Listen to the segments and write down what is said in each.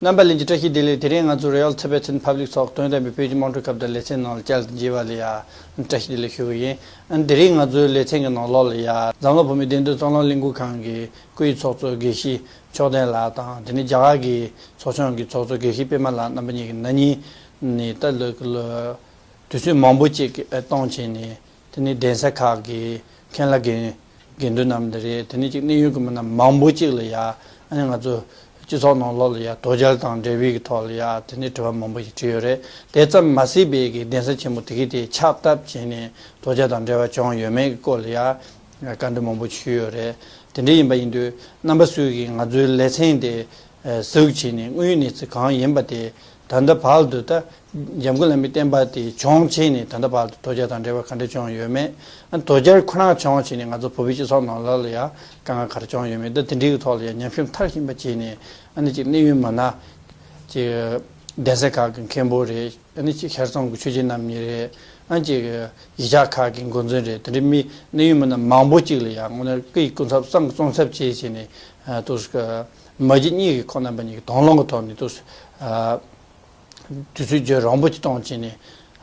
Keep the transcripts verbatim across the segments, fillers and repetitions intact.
རྣམ་པ་ལྷན་རྒྱས་བཀྲ་ཤིས་བདེ་ལེགས། དེ་རིང་ང་ཚོ་Royal Tibetan Public Talk དོན་ལྡན་པའི་བོད་ཀྱི་དམངས་ཁྲོད་ཁ་བརྡ་ལེ་ཚན་ནང་ལ་བཅར་དུ་བཅར་བ་ལ་ཡ་བཀྲ་ཤིས་བདེ་ལེགས་ཞུ་གི་ཡིན། དེ་རིང་ང་ཚོའི་ལེ་ཚན་གྱི་ནང་ལོགས་ལ་ཡ་འཛམ་གླིང་བོད་མིའི་བདེན་དོན་གཙང་སློང་ལས་འགུལ་ཁང་གི་སྐུའི་ཚོགས་གཙོ་དགེ་བཤེས་མཆོག་ལྡན་ལགས་དང་། དེ་ནས་རྒྱ་གར་གྱི་ཚོགས་ཆུང་གི་ཚོགས་གཙོ་དགེ་བཤེས་པད་མ་ལགས། རྣམ་པ་གཉིས་ཀྱིས་ན་ནིང་ནས་ད་ལོ་དུས་ཚོད་མང་པོ་ཅིག་གཏོང་བྱས་ནས། དེ་ནས་གདན་ས་ཁག་གི་མཁན་བླ་དགེ་དགེ་འདུན་རྣམས་དེ་རེད། དེ་ནས་ཅིག་གནད་ཡོད་ཀྱི་མི་སྣ་མང་པོ་ཅིག་ལ་ཡ་ཨ་ནི་ང་ཚོ་སྤྱི་ཚོགས་ནང་ལོགས་ལ་ཡ་དོལ་རྒྱལ་དང་འབྲེལ་བའི་གི་ཐོག་ལ་ཡ་དེ་ནས་དྲི་བ་མང་པོ་ཞིག་དྲིས་ཡོད་རེད། དེ་ཙམ་མ་ཟད་པའི་གི་གདན་ས་ཆེན་པོ་དེ་གའི་དེ་ཕྱག་བཏབ་བྱས་ནས་དོལ་རྒྱལ་དང་འབྲེལ་བ་བྱུང་ཡོད་མེད་ཀྱི་སྐོར་ལ་ཡ་བཀའ་འདྲི་མང་པོ་ཞིག་ཞུས་ཡོད་རེད། དེ་འདྲ་ཡིན་པ་ཡིན་དུས་རྣམ་པ་ཚོས་ཀྱིས་ང་ཚོའི་ལེ་ཚན་དེ་གཟིགས་བྱས་ནས་དངོས་ཡོད་གནས་ཚུལ་གང་ཡིན་པ་དེ་ད་ལྟ་བར་དུ་ད་འཇམ་མགོན་བླ་མའི་བསྟན་པ་དེ་བྱུང་བྱས་ནས་ད་ལྟ་བར་དུ་དོལ་རྒྱལ་དང་འབྲེལ་བ་ག་འདྲ་བྱུང་ཡོད་མེད། ཨ་དོལ་རྒྱལ་ཁོ་རང་བྱུང་བྱས་ནས་ང་ཚོ་བོད་པའི་སྤྱི་ཚོགས་ནང་ལོགས་ལ་ཡང་དཀའ་ངལ་ག་རེ་བྱུང་ཡོད་མེད། ད་དེ་འདྲའི་གི་ཐོག་ལ་ཡང་ཉམས་ཞིབ་མཐར་ཕྱིན་པ་བྱས་ནས་ཨ་ནི་ཅིག་གནད་ཡོད་མི་སྣ་ཅིག་གདན་ས་ཁག་གི་མཁན་པོ་རེད། ཨ་ནི་ཅིག་ཤར་གཙང་གི་ཆོས་བྱེད་རྣམ་གཉིས་རེད། ཨ་ཅིག་གཞིས་ཆགས་ཁག་གི་འགོ་འཛིན་རེད། དེ་འདྲའི་མི་གནད་ཡོད་མི་སྣ་མང་པོ་ཅིག་ལ་ཡང་དངོས་གནས་སྐུ་ཡི་སྐུ་ཚབ་བསམ་གྱི་བསམ་ཚབ་བྱས་བྱས་ནས་ཨ་ཏོག་ཙམ་མ་གཞི་གཉིས་ཀྱི་ཁོང་རྣམ་པ་གཉིས་ཀྱི་དང་བླངས་ཀྱི་ཐོག་ནས་ཏོག་ཙམ་དུས་ཚོད་རྒྱུན་རིང་པོ་ཅིག་གཏོང་བྱས་ནས་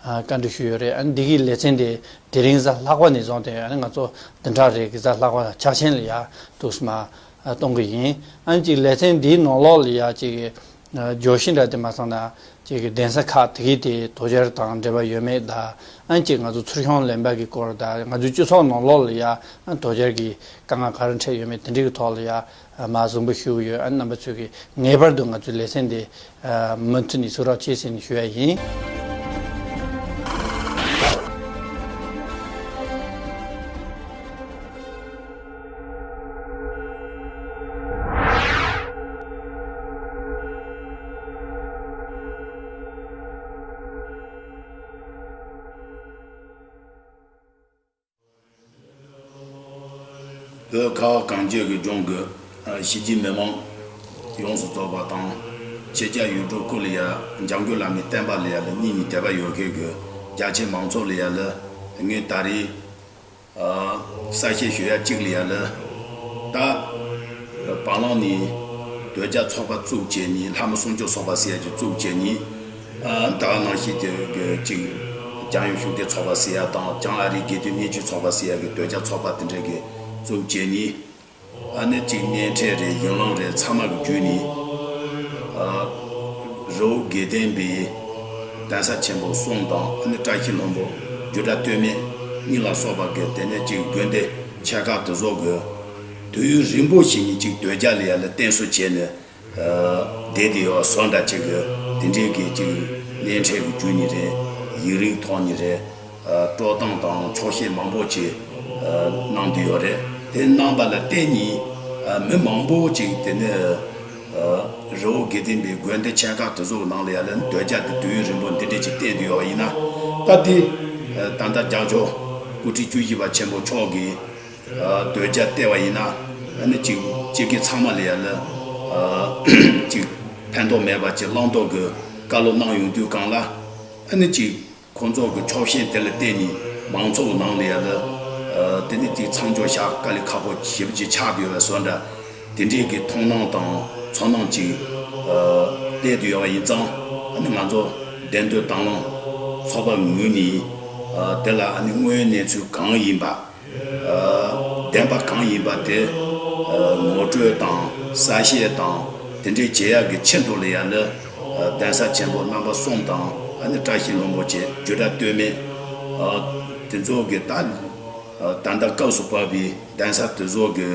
ཨ་བཀའ་འདྲི་ཞུས་ཡོད་རེད། ཨ་ནི་འདི་གའི་ལེ་ཚན་དེ་དེ་རིང་གཟའ་ལྷག་པ་ནས་བཟུང་སྟེ་ཨ་ནི་ང་ཚོ་བདུན་ཕྲག་རེ་གི་གཟའ་ལྷག་པ་ཕྱག་ཆེན་ལ་ཡ་ཏོག་ཙམ་མ་གཏོང་གི་ཡིན། ཨ་ནི་ཅིག་ལེ་ཚན་འདིའི་ནང་ལོགས་ལ་ཡ་ཅིག་བརྗོད་གཞི་འདྲ་དེ་མ་ཚང་ན་ཅིག་གི་གདན་ས་ཁག་དེ་གའི་དེ་དོལ་རྒྱལ་དང་འབྲེལ་བ་ཡོད་མེད་དང་། ཨ་ནི་ཅིག་ང་ཚོ་ཚུར་ཤོང་ལེན་པ་གི་སྐོར་དང་། ང་ཚོའི་སྤྱི་ཚོགས་ནང་ལོགས་ལ་ཡ་ཨ་ནི་དོལ་རྒྱལ་གྱི་དཀའ་ངལ་ག་རེ་འཕྲད་ཡོད་མེད་དེ་འདྲའི་གི་ཐོག་ལ་ཡ་མར་གཟིགས་འབུལ་ཞུ་གི་ཡོད། ཨ་ནི་རྣམ་པ་ཚོས་ཀྱིས་ངེས་པར་དུ་ང་ཚོའི་ལེ་ཚན་འདི་མུ་མཐུད་ནས་གཟིགས་རོགས་བྱེད་ཟེར་ནས་ཞུ་ཡ་ཡིན། བོད་ཁ་བ་གངས་ཅན་གྱི་ལྗོངས་ཀྱི་གཞིས་བྱེས་མི་མང་ཡོངས་སུ་རྫོགས་པ་དང་། ཕྱི་རྒྱལ་ཡུལ་གྲུ་ཁག་ལ་ཡ་འཇམ་མགོན་བླ་མའི་བསྟན་པ་ལ་ཡ་ལ་སྙིང་ནས་དད་པ་ཡོད་མཁན་གྱི་རྒྱ་ཆེ་མང་ཚོགས་ལ་ཡ་ལ་ངས་ད་རེས་གསལ་བཤད་ཞུ་ཡ་གཅིག་ལ་ཡ་ལ། ད་བར་ལམ་ནས་དོལ་རྒྱལ་ཚོགས་པ་བཙུགས་བྱས་ནས། ལྷ་མོ་སྲུང་སྐྱོབ་ཚོགས་པ་ཟེར་ཡ་ཅིག་བཙུགས་བྱས་ནས། ད་ག་ནང་བཞིན་གྱི་གཅིག་འཇམ་དབྱངས་ཤུགས་ལྡན་ཚོགས་པ་ཟེར་ཡ་དང་། བྱང་ཨ་རིའི་དགེ་ལྡན་སྨན་ཆུ་ཚོགས་པ་ཟེར་ཡ་གི་དོལ་རྒྱལ་ཚོགས་པ་དེ་འདྲ་གི་བཙུགས་བྱས་ནས། ཨ་ནི་གཅིག་སྣེ་ཁྲིད་རེད། གཞུང་ལམ་རེད། ཚང་མ་གི་བརྒྱུད་ནས་རི་བོ་དགེ་ལྡན་པའི་གདན་ས་ཆེན་པོ་གསུམ་དང་། ཨ་ནི་བཀྲ་ཤིས་ལྷུན་པོ། རྒྱུད་གྲྭ་སྟོད་སྨད་གཉིས་ལ་སོགས་པ་གི་དེ་ནས་གཅིག་དགོན་སྡེ་ཆེ་ཁག་དེ་ཚོ་གི་དུས་ཡུན་རིང་པོ་ཞིག་ནས་གཅིག་དོལ་རྒྱལ་ལ་ཡ་ལ་བསྟེན་གསོལ་བྱས་ནས་བསྡད་དེ་ཡོད་བཟོ་འདྲ་ཅིག་གི་དེ་འདྲའི་གི་གཅིག་སྣེ་ཁྲིད་ཀྱི་བརྒྱུད་ནས་རེད། ཡིག་རིགས་ཐོག་ནས་རེད། སྤྲོ་སྟངས་དང་ཆོག་ཤེས་མང་པོ་ཅིག་གནང་བསྡད་ཡོད་རེད། དེ་གནང་བ་ལ་བརྟེན་ནས་མི་མང་པོ་ཅིག་དེ་ནས་རི་བོ་དགེ་ལྡན་པའི་དགོན་སྡེ་ཆེ་ཁག་དེ་ཚོ་གི་ནང་ལ་ཡ་ལ་དོལ་རྒྱལ་དེ་དུས་ཡུན་རིང་པོ་འདི་འདྲས་ཅིག་བསྟེན་བསྡད་ཡོད་པ་ཡིན་ན། ད་དེ་ད་ལྟ་རྒྱལ་མཆོག་སྐུ་ཕྲེང་བཅུ་བཞི་པ་ཆེན་པོ་མཆོག་གིས་དོལ་རྒྱལ་བསྟེན་པ་ཡིན་ན། ཨ་ནི་ཅིག་སྤྱི་སྒེར་ཚང་མ་ལ་ཡ་ལ་ཅིག་ཕན་ཐོགས་མེད་པ་ཅིག་བླང་དོར་གྱི་བཀའ་སློབ་གནང་ཡོང་དུས་སྒང་ལ། ཨ་ནི་ཅིག་ཁོང་ཚོ་གི་ཆོག་ཤེས་དེ་ལ་བརྟེན་ནས་མང་ཚོགས་ནང་ལ་ཡ་ལ་དེ་ནི་ཅིག་མཚམས་འཇོག་བྱ་དཀའ་ལས་ཁག་པོ་ཞེ་པོ་ཅིག་ཆགས་བསྡད་ཡོད་པ་བཟོ་འདྲ། དེ་འདྲའི་གི་མཐོང་སྣང་དང་ཚོར་སྣང་ཅིག་སླེབས་བསྡད་ཡོད་པ་ཡིན་ཙང་། ཨ་ནི་ང་ཚོ་བདེན་དོན་དང་བླངས་ཚོགས་པ་ངོས་ནས་དེ་ལ་ཨ་ནི་དངོས་ཡོད་གནས་ཚུལ་གང་ཡིན་པ། བདེན་པ་གང་ཡིན་པ་དེ་ངོ་སྤྲོད་དང་གསལ་བཤད་དང་དེ་འདྲའི་བྱེད་ཡག་གི་ཆེད་དུ་ལ་ཡ་ལ་གདན་ས་ཆེན་པོ་རྣམ་པ་གསུམ་དང་། ཨ་ནི་བཀྲ་ཤིས་ལྷུན་པོ་ཆེ། རྒྱུད་གྲྭ་སྟོད་སྨད། དེ་ཚོ་གི་ད་ད་ལྟ་སྐབས་སུ་བབས་པའི་གདན་ས་དེ་ཚོ་གི་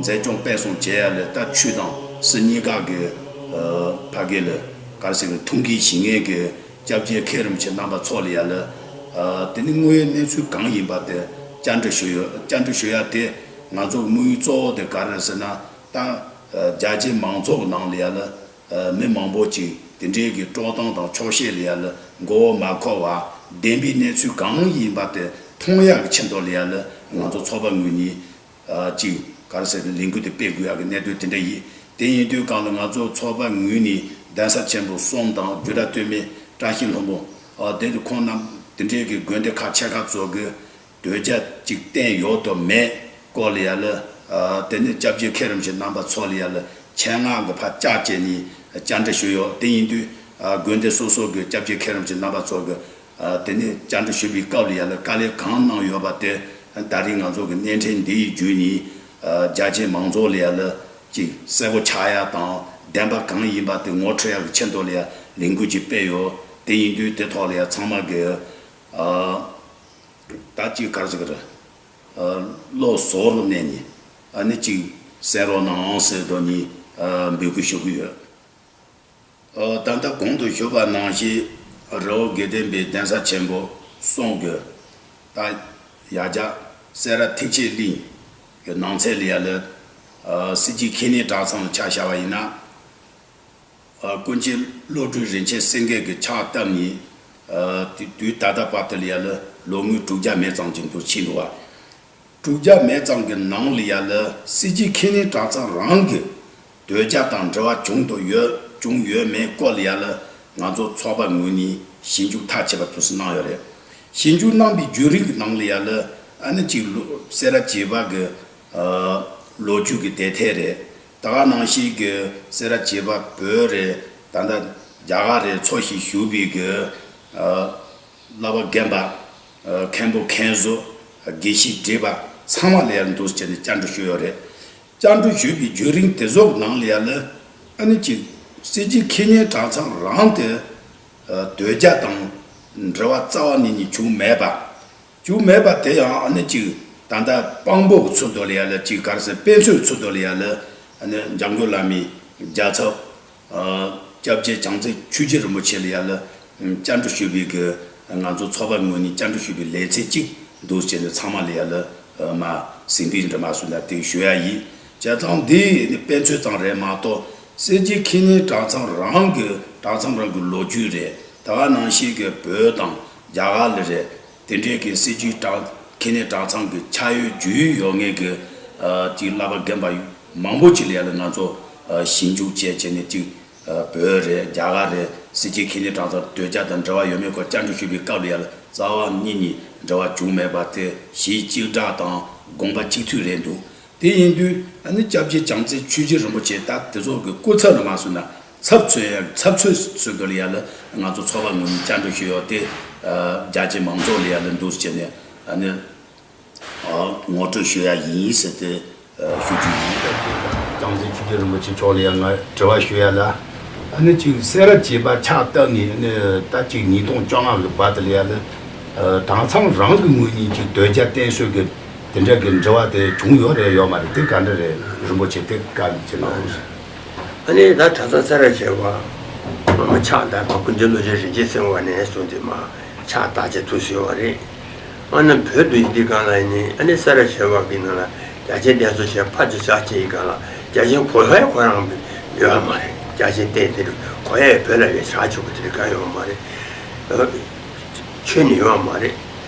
འཛིན་སྐྱོང་སྤེལ་གསུམ་བྱེད་ཡ་ལ་ད་ཆོས་དང་སྲིད་གཉིས་ཀ་གི་ཕ་གི་ལ་ག་རེ་ཟེར་གི་ཐུགས་འགན་བཞེས་མཁན་གི་སྐྱབས་རྗེ་མཁན་རིན་པོ་ཆེ་རྣམ་པ་ཚོ་ལ་ཡ་ལ། དེ་ནི་དངོས་ཡོད་གནས་ཚུལ་གང་ཡིན་པ་དེ་བཅར་འདྲི་ཞུ་ཡོད། བཅར་འདྲི་ཞུ་ཡ་དེ་ང་ཚོ་དམིགས་ཡུལ་གཙོ་བོ་དེ་ག་རེ་ཟེར་ན། ད་རྒྱ་ཆེའི་མང་ཚོགས་ནང་ལ་ཡ་ལ་མི་མང་པོ་ཅིག་དེ་འདྲའི་གི་སྤྲོ་སྟངས་དང་ཆོག་ཤེས་ལ་ཡ་ལ་མགོ་བོ་མ་འཁོར་བ། བདེན་པའི་གནས་ཚུལ་གང་ཡིན་པ་དེ་མཐོང་ཡག་གི་ཆེད་དུ་ལ་ཡ་ལ་ང་ཚོ་ཚོགས་པ་ངོས་ནས། ཨ་གཅིག་ག་རེ་ཟེར་ན་ལས་འགུལ་དེ་སྤེལ་དགོས་ཡག་གི་གནད་དོན་དེ་འདྲ་ཡིན། དེ་ཡིན་དུས་སྒང་ལ་ང་ཚོ་ཚོགས་པ་ངོས་ནས་གདན་ས་ཆེན་པོ་གསུམ་དང་། རྒྱུད་གྲྭ་སྟོད་སྨད་བཀྲ་ཤིས་ལྷུན་པོ། ཨ་དེ་ནི་ཁོང་རྣམས་དེ་འདྲའི་གི་དགོན་སྡེ་ཁག་ཆེ་ཁག་ཚོ་གི་དོལ་རྒྱལ་ཅིག་བསྟེན་ཡོད་དང་མེད་སྐོར་ལ་ཡ་ལ། ཨ་དེ་ནི་སྐྱབས་རྗེ་མཁན་རིན་པོ་ཆེ་རྣམ་པ་ཚོ་ལ་ཡ་ལ་ ཆེད་མངགས་ཀྱི་ཕར་བཅར་བྱས་ནས་བཅར་འདྲི་ཞུས་ཡོད། དེ་ཡིན་དུས་དགོན་སྡེ་སོ་སོ་གི་སྐྱབས་རྗེ་མཁན་རིན་པོ་ཆེ་རྣམ་པ་ཚོ་གི་དེ་ནས་བཅར་འདྲི་ཞུས་པའི་སྐབས་ལ་ཡ་ལ་དཀའ་ལས་གང་གནང་ཡོད་པ་དེ་ད་རེས་ང་ཚོ་གི་སྣེ་ཕྲན་འདི་ཡི་བརྒྱུད་ནས་རྒྱ་ཆེ་མང་ཚོགས་ལ་ཡ་ལ་ཅིག་གསལ་པོ་ཆགས་ཡ་དང་བདེན་པ་གང་ཡིན་པ་དེ་ངོ་འཕྲོད་ཡ་གི་ཆེད་དུ་ལ་ཡ་ལས་འགུལ་ཅིག་སྤེལ་ཡོད། དེ་ཡིན་དུས་དེ་ཐོག་ལ་ཡ་ཚང་མ་གི་ད་ཅིག་ག་རེ་ཟེར་གི་རེད། བློ་གཟུ་བོར་གནས་ནས་ཨ་ནི་ཅིག་གསན་རོགས་གནང་ཟེར་དོ་ནི་འབོད་སྐུལ་ཞུ་གི་ཡོད། ད་ལྟ་གོང་དུ་ཞུས་པ་ནང་བཞིན་རི་བོ་དགེ་ལྡན་པའི་གདན་ས་ཆེན་པོ་གསུམ་གྱི་ད་ཡ་གྱལ་སེ་ར་ཐེག་ཆེན་གླིང་གི་ནང་ཚན་ལ་ཡ་ལ་སྲིད་སྤྱི་ཁེ་ཉེན་གྲྭ་ཚང་ལ་ཆ་བཞག་པ་ཡིན་ན། ཨ། སྐུ་མཁྱེན་བློ་གྲོས་རིན་ཆེན་སེང་གེ་གིས་ཕྱག་བཏབ་ནས། ཨ། དུས་དུས་ད་ལྟ་བར་དུ་ལ་ཡ་ལ་ལོ་ངོ་དྲུག་བརྒྱ་མེད་ཙམ་གྱི་འདུག་ཕྱིན་འདུག་བ། དྲུག་བརྒྱ་མེད་ཙམ་གྱི་ནང་ལ་ཡ་ལ་སྲིད་སྤྱི་ཁེ་ཉེན་གྲྭ་ཚང་རང་གི་དོལ་རྒྱལ་དང་འབྲེལ་བ་བྱུང་དང་ཡོད་བྱུང་ཡོད་མེད་སྐོར་ལ་ཡ་ལ་ང་ཚོ་ཚོགས་པ་ངོས་ནས་ཞིབ་འཇུག་མཐའ་ཆད་པ་དུས་སུ་གནང་ཡོད་རེད། ཞིབ་འཇུག་གནང་པའི་བརྒྱུད་རིམ་གྱི་ནང་ལ་ཡ་ལ་ཨ་ནི་གཅིག་ལོ་སེ་ར་བྱེས་པ་གི་ཨ། ལོ་རྒྱུས་ཀྱི་དེབ་ཐེར་རེད། ད་ག་ནང་བཞིན་གྱི་སེ་ར་བྱེས་པ་བོད་རེད། ད་ལྟ་རྒྱ་གར་རེད། འཚོ་ཞིང་བཞུགས་པའི་གི་ཨ། བསླབ་པ་རྒན་པ། ཨ། མཁན་པོ་མཁན་བཟོ། དགེ་བཤེས་བགྲེས་པ་ཚང་མ་ལ་ཡར་འདུག་སེ་བྱས་ནས་བཅར་འདྲི་ཞུས་ཡོད་རེད། བཅར་འདྲི་ཞུས་པའི་བརྒྱུད་རིམ་དེ་ཚོ་གི་ནང་ལ་ཡ་ལ་ཨ་ནི་གཅིག་སྲིད་སྤྱི་ཁེ་ཉེན་གྲྭ་ཚང་རང་དེ་ཨ། དོལ་རྒྱལ་དང་འབྲེལ་བ་རྩ་བ་ཉིད་ནས་བྱུང་མེད་པ། བྱུང་མེད་པ་དེ་ཡང་ཨ་ནི་གཅིག་ད་ལྟ་དཔང་པོ་གི་ཚུལ་དུ་ལ་ཡ་ལ་གཅིག་ག་རེ་ཟེར་དཔེ་མཚོན་ཚུལ་དུ་ལ་ཡ་ལ་ཨ་ནི་འཇམ་མགོན་བླ་མའི་རྒྱལ་ཚབ་ཨ། སྐྱབས་རྗེ་བྱང་རྩེ་ཆོས་རྗེ་རིན་པོ་ཆེ་ལ་ཡ་ལ་བཅར་འདྲི་ཞུས་པའི་གི་ང་ཚོ་ཚོགས་པ་ངོས་ནས་བཅར་འདྲི་ཞུས་པའི་ལེ་ཚན་གཅིག་འདུག་སེ་བྱས་ནས་ཚང་མ་ལ་ཡ་ལ་མ་ཟིན་པའི་འདྲ་མ་སོང་ན་དེ་ཞུ་ཡ་ཡིན། བྱས་ཙང་འདི་ནི་དཔེ་མཚོན་ཙམ་རེད་མ་གཏོགས་སྲིད་སྤྱི་ཁེ་ཉེན་གྲྭ་ཚང་རང་གི་གྲྭ་ཚང་རང་གི་ལོ་རྒྱུས་རེད། ད་ག་ནང་བཞིན་གྱི་བོད་དང་རྒྱ་གར་ལ་རེད། དེ་འདྲའི་གི་སྲིད་སྤྱི་གྲྭ་ཁེ་ཉེན་གྲྭ་ཚང་གི་ཆ་ཡོད་རྒྱུས་ཡོད་ངེས་ཀྱི་ཅིག་བསླབ་པ་རྒན་པ་མང་པོ་ཅིག་ལ་ཡ་ལ་ང་ཚོ་ཞིབ་འཇུག་བྱས་བྱས་ནས་ཅིག་བོད་རེད། རྒྱ་གར་རེད། སྲིད་སྤྱི་ཁེ་ཉེན་གྲྭ་ཚང་དོལ་རྒྱལ་དང་འབྲེལ་བ་ཡོད་མེད་སྐོར་བཅར་འདྲི་ཞུས་པའི་སྐབས་ལ་ཡ་ལ་རྩ་བ་ཉིད་ནས་འབྲེལ་བ་བྱུང་མེད་པ་དེ་གཞི་གཅིག་སྒྲ་དང་དགོངས་པ་གཅིག་མཐུན་རེད་འདུག་དེ་ཡིན་དུས་ཨ་ནི་སྐྱབས་རྗེ་བྱང་རྩེ་ཆོས་རྗེ་རིན་པོ་ཆེ་ད་དེ་ཚོ་གི་སྐུ་ཚབ་ལ་མ་སོང་ན་ཚབ་མཚོན་ཡ་ཚབ་མཚོན་སུ་དགོས་ལ་ཡ་ལ་ང་ཚོ་ཚོགས་པ་ངོས་ནས་བཅར་འདྲི་ཞུས་ཡོད་དེ། རྒྱ་ཆེ་མང་ཚོགས་ལ་ཡ་ལ་འདུག་སེ་བྱས་ནས་ཨ་ནི་ངོ་སྤྲོད་ཞུ་ཡ་ཡིན་ཟེར་ཏེ་ཞུ་རྒྱུ་ཡིན། བྱང་རྩེ་ཆོས་རྗེ་རིན་པོ་ཆེ་མཆོག་ལ་ཡ་ང་དྲི་བ་ཞུ་ཡ་ལ། ཨ་ནི་ཅིག་སེ་ར་བྱེས་པ་ཕྱག་བཏབ་ནས་ཨ་ནི་ད་ཅིག་ཉིས་སྟོང་བཅོ་ལྔ་གི་བར་དུ་ལ་ཡ་ལ་གྲྭ་ཚང་རང་གི་ངོས་ནས་ཅིག་དོལ་རྒྱལ་བསྟེན་གསོལ་གི་དེ་འདྲ་གི་འབྲེལ་བ་དེ་བྱུང་ཡོད་རེད་ཡོད་མ་རེད། དེ་ག་འདྲ་རེད། རིན་པོ་ཆེ་དེ་བཀའ་ཅི་གནང་། ཨ་ནི་ད་གྲྭ་ཚང་སེ་ར་བྱེས་པ་ཕྱག་བཏབ་པ་སྐུ་མདུན་བློ་ཆེན་རིན་ཆེན་སེང་བ་ནས་བཟུང་སྟེ་མ་ཕྱག་བཏབ་བྱས་ཐུགས་སུ་ཡོད་པ་རེད། ཨ་ནི་བོད་དུ་ཡིན་དུས་སྒང་ལ་ཡིན་ནའི་ཨ་ནི་སེ་ར་བྱེས་པ་གི་ནང་ལ་རྒྱ་ཆེན་བསྟེན་གསོལ་བྱས་ཕར་ཚུར་བཅར་བྱས་ཡིན་སྒང་ལ་རྒྱ་ཆེན་གོ་ཡ་ཁོ་རང་ཡོད་པ་མ་རེད། རྒྱ་ཆེན་བསྟེན་དེ་རུ་གོ་ཡ་བོད་ལ་ཡོད་བྱ་ཆོག་གི་དེ་རིགས་གང་ཡོད་པ་མ་རེད། ཆོས་ནི་ཡོད་པ་མ་རེད།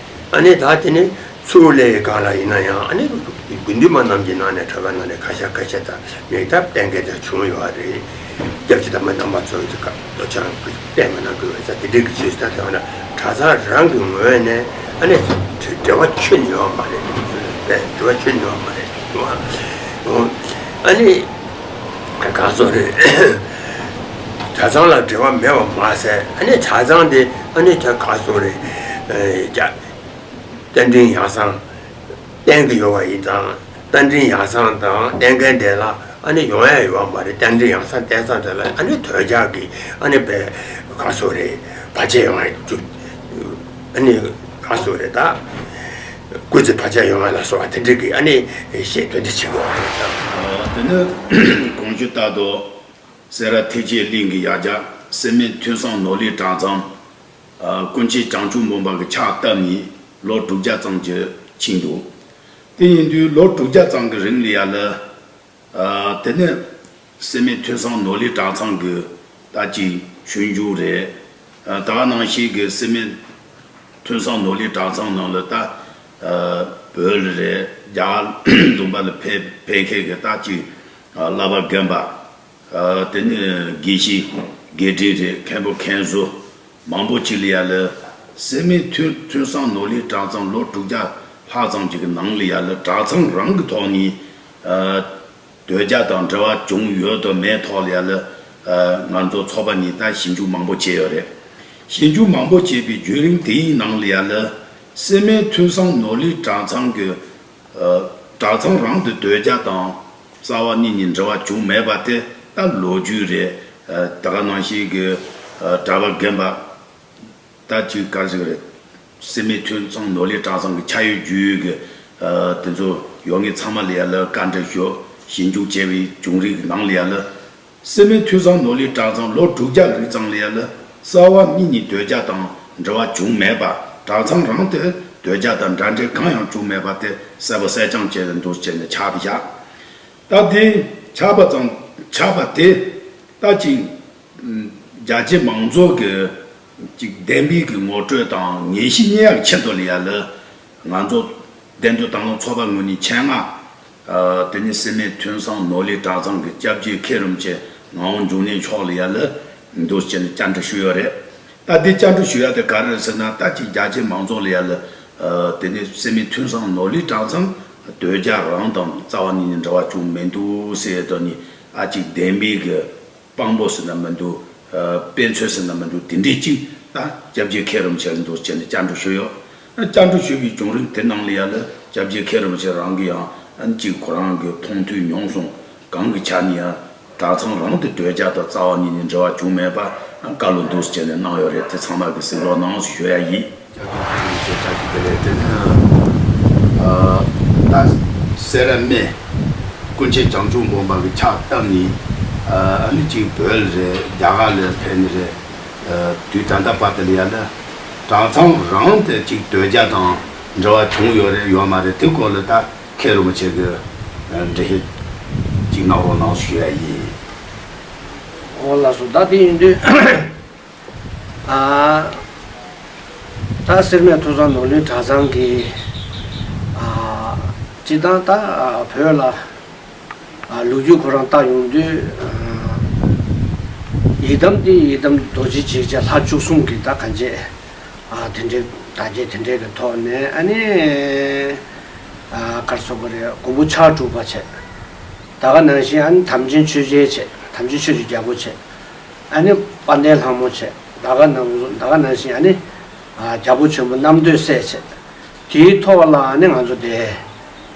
ཨ་ནི་ད་དེ་ནི་ཚུར་སླེབས་སྒང་ལ་ཡིན་ན་ཡང་ཨ་ནི་དགེ་འདུན་པ་རྣམས་ཀྱི་ནང་ནས་གྲྭ་པ་ནང་ནས་ཁ་ཤས་ཁ་ཤས་དང་མིག་ལྟ་བསྟེན་མཁན་དེ་བྱུང་ཡོད་རེད། སྐྱབས་རྗེ་དམ་པ་རྣམ་པ་ཚོ་ཚོ་ཀ་ལོ་ཆང་བསྟེན་མི་གནང་དགོས་པའི་ས་དེ་འདྲའི་གི་ཆོས་སུ་ད་ལྟ་ན་གྲྭ་ཚང་རང་གི་ངོས་ནས་ཨ་ནི་འབྲེལ་བ་ཆོས་ནི་ཡོད་མ་རེད། འབྲེལ་བ་ཆོས་ནི་ཡོད་མ་རེད། ཨ་ནི་ག་ཚོད་རེད། གྲྭ་ཚང་ལ་འབྲེལ་བ་མེད་པ་མ་ཟད་ཨ་ནི་གྲྭ་ཚང་དེ་ཨ་ནི་ད་ག་ཚོད་རེད། རྟ་མགྲིན་ཡང་གསང་བསྟེན་གི་ཡོད་པ་ཡིན་ཙང་རྟ་མགྲིན་ཡང་གསང་དང་བསྟེན་མཁན་དེ་ལ་ཨ་ནི་ཡོང་ཡ་ཡོད་པ་མ་རེད། རྟ་མགྲིན་ཡང་གསང་བསྟེན་ས་དེ་ལ་ཨ་ནི་དོལ་རྒྱལ་གི་ཨ་ནི་བས་ག་ཚོད་རེད། བར་ཆད་ཡོང་ཡ་ཅུ་ཨ་ནི་ག་ཚོད་རེད། ད་སྐུ་ཚེ་བར་ཆད་ཡོང་བ་ལ་སོགས་པ་དེ་འདྲ་གི་ཨ་ནི་བཤད་དོན་དེ་བྱེད་དགོས་པ་རེད། ད་དེ་ནི་གོང་ཞུས་ལྟར་དུ་སེ་ར་ཐེག་ཆེན་གླིང་གི་ཡ་གྱལ་སེར་སྨད་ཐོས་བསམ་ནོར་གླིང་གྲྭ་ཚང་། ཨ། སྐུ་མཁྱེན་བྱང་ཆུབ་སྨོན་པ་གི་ཕྱག་བཏབ་ནས་ལོ་དྲུག་བརྒྱ་ཙམ་གྱི་ཕྱིན་འདུག་དེ་ཡིན་དུས་ལོ་དྲུག་བརྒྱ་ཙམ་གྱི་རིང་ལ་ཡ་ལ། ཨ། དེ་ནས་སེར་སྨད་ཐོས་བསམ་ནོར་གླིང་གྲྭ་ཚང་གི་ད་ཅིག་ཆོས་འབྱུང་རེད། ཨ། ད་ག་ནང་བཞིན་གྱི་སེར་སྨད་ཐོས་བསམ་ནོར་གླིང་གྲྭ་ཚང་ནང་ལ་ད། ཨ། བོད་ལ་རེད། རྒྱ་གར་འདུན་པ་ལ་ཕེབས་ཕེབས་མཁན་གྱི་ད་ཅིག་ཨ། བསླབ་པ་རྒན་པ། ཨ། དེ་ནས་དགེ་བཤེས་དགེ་ཕྲན་རེད། མཁན་པོ་མཁན་ཟུར་མང་པོ་ཅིག་ལ་ཡ་ལ་སེར་སྨད་ཐོས་ཐོས་བསམ་ནོར་གླིང་གྲྭ་ཚང་ལོ་དྲུག་བརྒྱ་ལྷག་ཙམ་ཅིག་གི་ནང་ལ་ཡ་ལ་གྲྭ་ཚང་རང་གི་ཐོག་ནས། ཨ། དོལ་རྒྱལ་དང་འབྲེལ་བ་བྱུང་ཡོད་དང་མེད་ཐོག་ལ་ཡ་ལ་ང་ཚོ་ཚོགས་པ་གཉིས་ད་ཞིབ་འཇུག་མང་པོ་བྱས་ཡོད་རེད། ཞིབ་འཇུག་མང་པོ་བྱས་པའི་བརྒྱུད་རིམ་དེའི་ནང་ལ་ཡ་ལ་སྲིད་མོད་ཐོས་བསམ་ནོར་ལུག་གྲྭ་ཚང་གི་གྲྭ་ཚང་རང་དུ་དོལ་རྒྱལ་དང་རྩ་བ་ཉིད་ནས་འབྲེལ་བ་བྱུང་མེད་པ་དེ་ད་ལོ་རྒྱུས་རེད། ད་ག་ནང་བཞིན་གྱི་གྲྭ་པ་རྒན་པ། ད་ཅིག་ག་རེ་ཟེར་གི་རེད། སྲིད་མོད་ཐོས་བསམ་ནོར་ལུག་གྲྭ་ཚང་གི་ཆ་ཡོད་རྒྱུས་ཡོད་ཀྱི་དེ་ཚོ་ཡོད་ངེས་ཚང་མ་ལ་ཡ་ལ་བཀའ་འདྲི་ཞུ། ཞིབ་འཇུག་བྱས་པའི་བྱུང་རིམ་གྱི་ནང་ལ་ཡ་ལ་སྲིད་མོད་ཐོས་བསམ་ནོར་ལུག་གྲྭ་ཚང་ལོ་དྲུག་བརྒྱ་རིང་ཙམ་ལ་ཡ་ལ་རྩ་བ་ཉིད་ནས་དོལ་རྒྱལ་དང་འབྲེལ་བ་བྱུང་མེད་པ། གྲྭ་ཚང་རང་དེ་དོལ་རྒྱལ་དང་འདྲ་འབྲེལ་གང་ཡང་བྱུང་མེད་པ་དེ་གསལ་པོ་གསལ་རྐྱང་བྱས་ཏེ་འདུག་བྱས་ནས་ཆགས་པ་བཞག་ད་དེ་ཆགས་པ་ཙམ་ཆགས་པ་དེ་ད་ཅིག་རྒྱ་ཆེ་མང་ཚོགས་ཀྱི་ཅིག་བདེན་པའི་གི་ངོ་སྤྲོད་དང་ངེས་ཤེས་རྙེད་ཡག་ཆེད་དུ་ལ་ཡ་ལ་ང་ཚོ་བདེན་དོན་དང་བླངས་ཚོགས་པ་ངོས་ནས་ཆེད་མངགས་དེ་ནས་སྲིད་མོད་ཐོས་བསམ་ནོར་ལུག་གྲྭ་ཚང་གི་སྐྱབས་རྗེ་མཁན་རིན་པོ་ཆེ་ངག་དབང་འབྱུང་གནས་མཆོག་ལ་ཡ་ལ་འདུག་བྱས་ནས་བཅར་འདྲི་ཞུས་ཡོད་རེད། ད་འདི་བཅར་འདྲི་ཞུ་ཡ་དེ་ག་རེ་རེད་ཟེར་ན་ད་ཅིག་རྒྱ་ཆེ་མང་ཚོགས་ལ་ཡ་ལ་དེ་ནས་སྲིད་མོད་ཐོས་བསམ་ནོར་ལུག་གྲྭ་ཚང་དོལ་རྒྱལ་རང་དང་རྩ་བ་ཉིད་ནས་འབྲེལ་བ་བྱུང་མི་འདུག་ཟེར་ཡ་དེ་ནི་ཨ་ཅིག་བདེན་པའི་གི་དཔང་པོ་ཟེར་ན་མི་འདུག་དཔེ་མཚོན་ཟེར་ན་མི་འདུག་དེ་འདྲའི་གཅིག་ད་སྐྱབས་རྗེ་མཁན་རིན་པོ་ཆེ་ལ་འདུག་བྱས་ནས་བཅར་འདྲི་ཞུས་ཡོད། བཅར་འདྲི་ཞུས་པའི་བྱུང་རིམ་དེ་ནང་ལ་ཡ་ལ་སྐྱབས་རྗེ་མཁན་རིན་པོ་ཆེ་རང་གིས་ཡང་ཨ་ནི་གཅིག་ཁོ་རང་གི་མཐོང་ཐོས་མྱོང་གསུམ་གང་གི་ཆ་ནས་ཡང་གྲྭ་ཚང་རང་དུ་དོལ་རྒྱལ་དང་རྩ་བ་ཉིད་ནས་འབྲེལ་བ་བྱུང་མེད་པ་བཀའ་སློབ་འདུག་བྱས་ནས་གནང་ཡོད་རེད། དེ་ཚང་མ་གིས་གཟིགས་རོགས་གནང་ཞུ་ཡ་ཡིན། ཅག་གི་ཆོས་ཅག་གི་དེ་ལས་དེ་ནི་ད་སེ་ར་སྨད་ཀུན་མཁྱེན་བྱང་ཆུབ་སྒོམ་པ་གི་ཕྱག་བཏབ་ནས་ཨ་ནི་གཅིག་བོད་ལ་རེད། རྒྱ་གར་ལ་ཕེབས་ནས་རེད། དུས་ད་ལྟ་བར་དུ་ལ་ཡ་ལ་གྲྭ་ཚང་རང་དེ་གཅིག་དོལ་རྒྱལ་དང་འབྲེལ་བ་བྱུང་ཡོད་རེད་ཡོད་མ་རེད། དེ་སྐོར་ལ་ད་མཁན་རིན་པོ་ཆེ་གི་འགྲེལ་བཤད་ཅིག་གནང་རོགས་གནང་ཞུ་ཡ་ཡིན། འོ་ལགས་སོ། ད་དེ་ཡིན་དུས་ཨ་ད་སེར་སྨད་ཐོས་བསམ་ནོར་ལུག་གྲྭ་ཚང་གི་ཨ་སྤྱི་བཏང་ད་བོད་ལ་ཨ་ལོ་རྒྱུས་ཁོ་རང་ལྟ་ཡོང་དུས་ཨ་ཡི་དམ་དེ་ཡི་དམ་རྡོ་རྗེ་འཇིགས་བྱེད་ལྷ་བཅུ་གསུམ་གྱི་ད་གང་བྱེད། ཨ་དེ་འདྲའི་དར་རྒྱས་དེ་འདྲའི་གི་ཐོག་ནས་ཨ་ནི་ཨ་ག་རེ་ཟེར་དགོས་རེད། མགོན་པོ་ཕྱག་དྲུག་པ་བྱས། ད་ག་ནང་བཞིན་ཨ་ནི་དམ་ཅན་ཆོས་རྒྱལ་བྱས། དམ་ཅན་ཆོས་ཀྱི་རྒྱལ་པོ་བྱས། ཨ་ནི་དཔལ་ལྡན་ལྷ་མོ་བྱས། ད་ག་ནང་ད་ག་ནང་བཞིན་ཨ་ནི་ཨ་རྒྱལ་པོ་ཆེན་པོ་རྣམ་ཐོས་སྲས་བྱས། དེའི་ཐོག་ལ་ཨ་ནི་ང་ཚོ་དེ་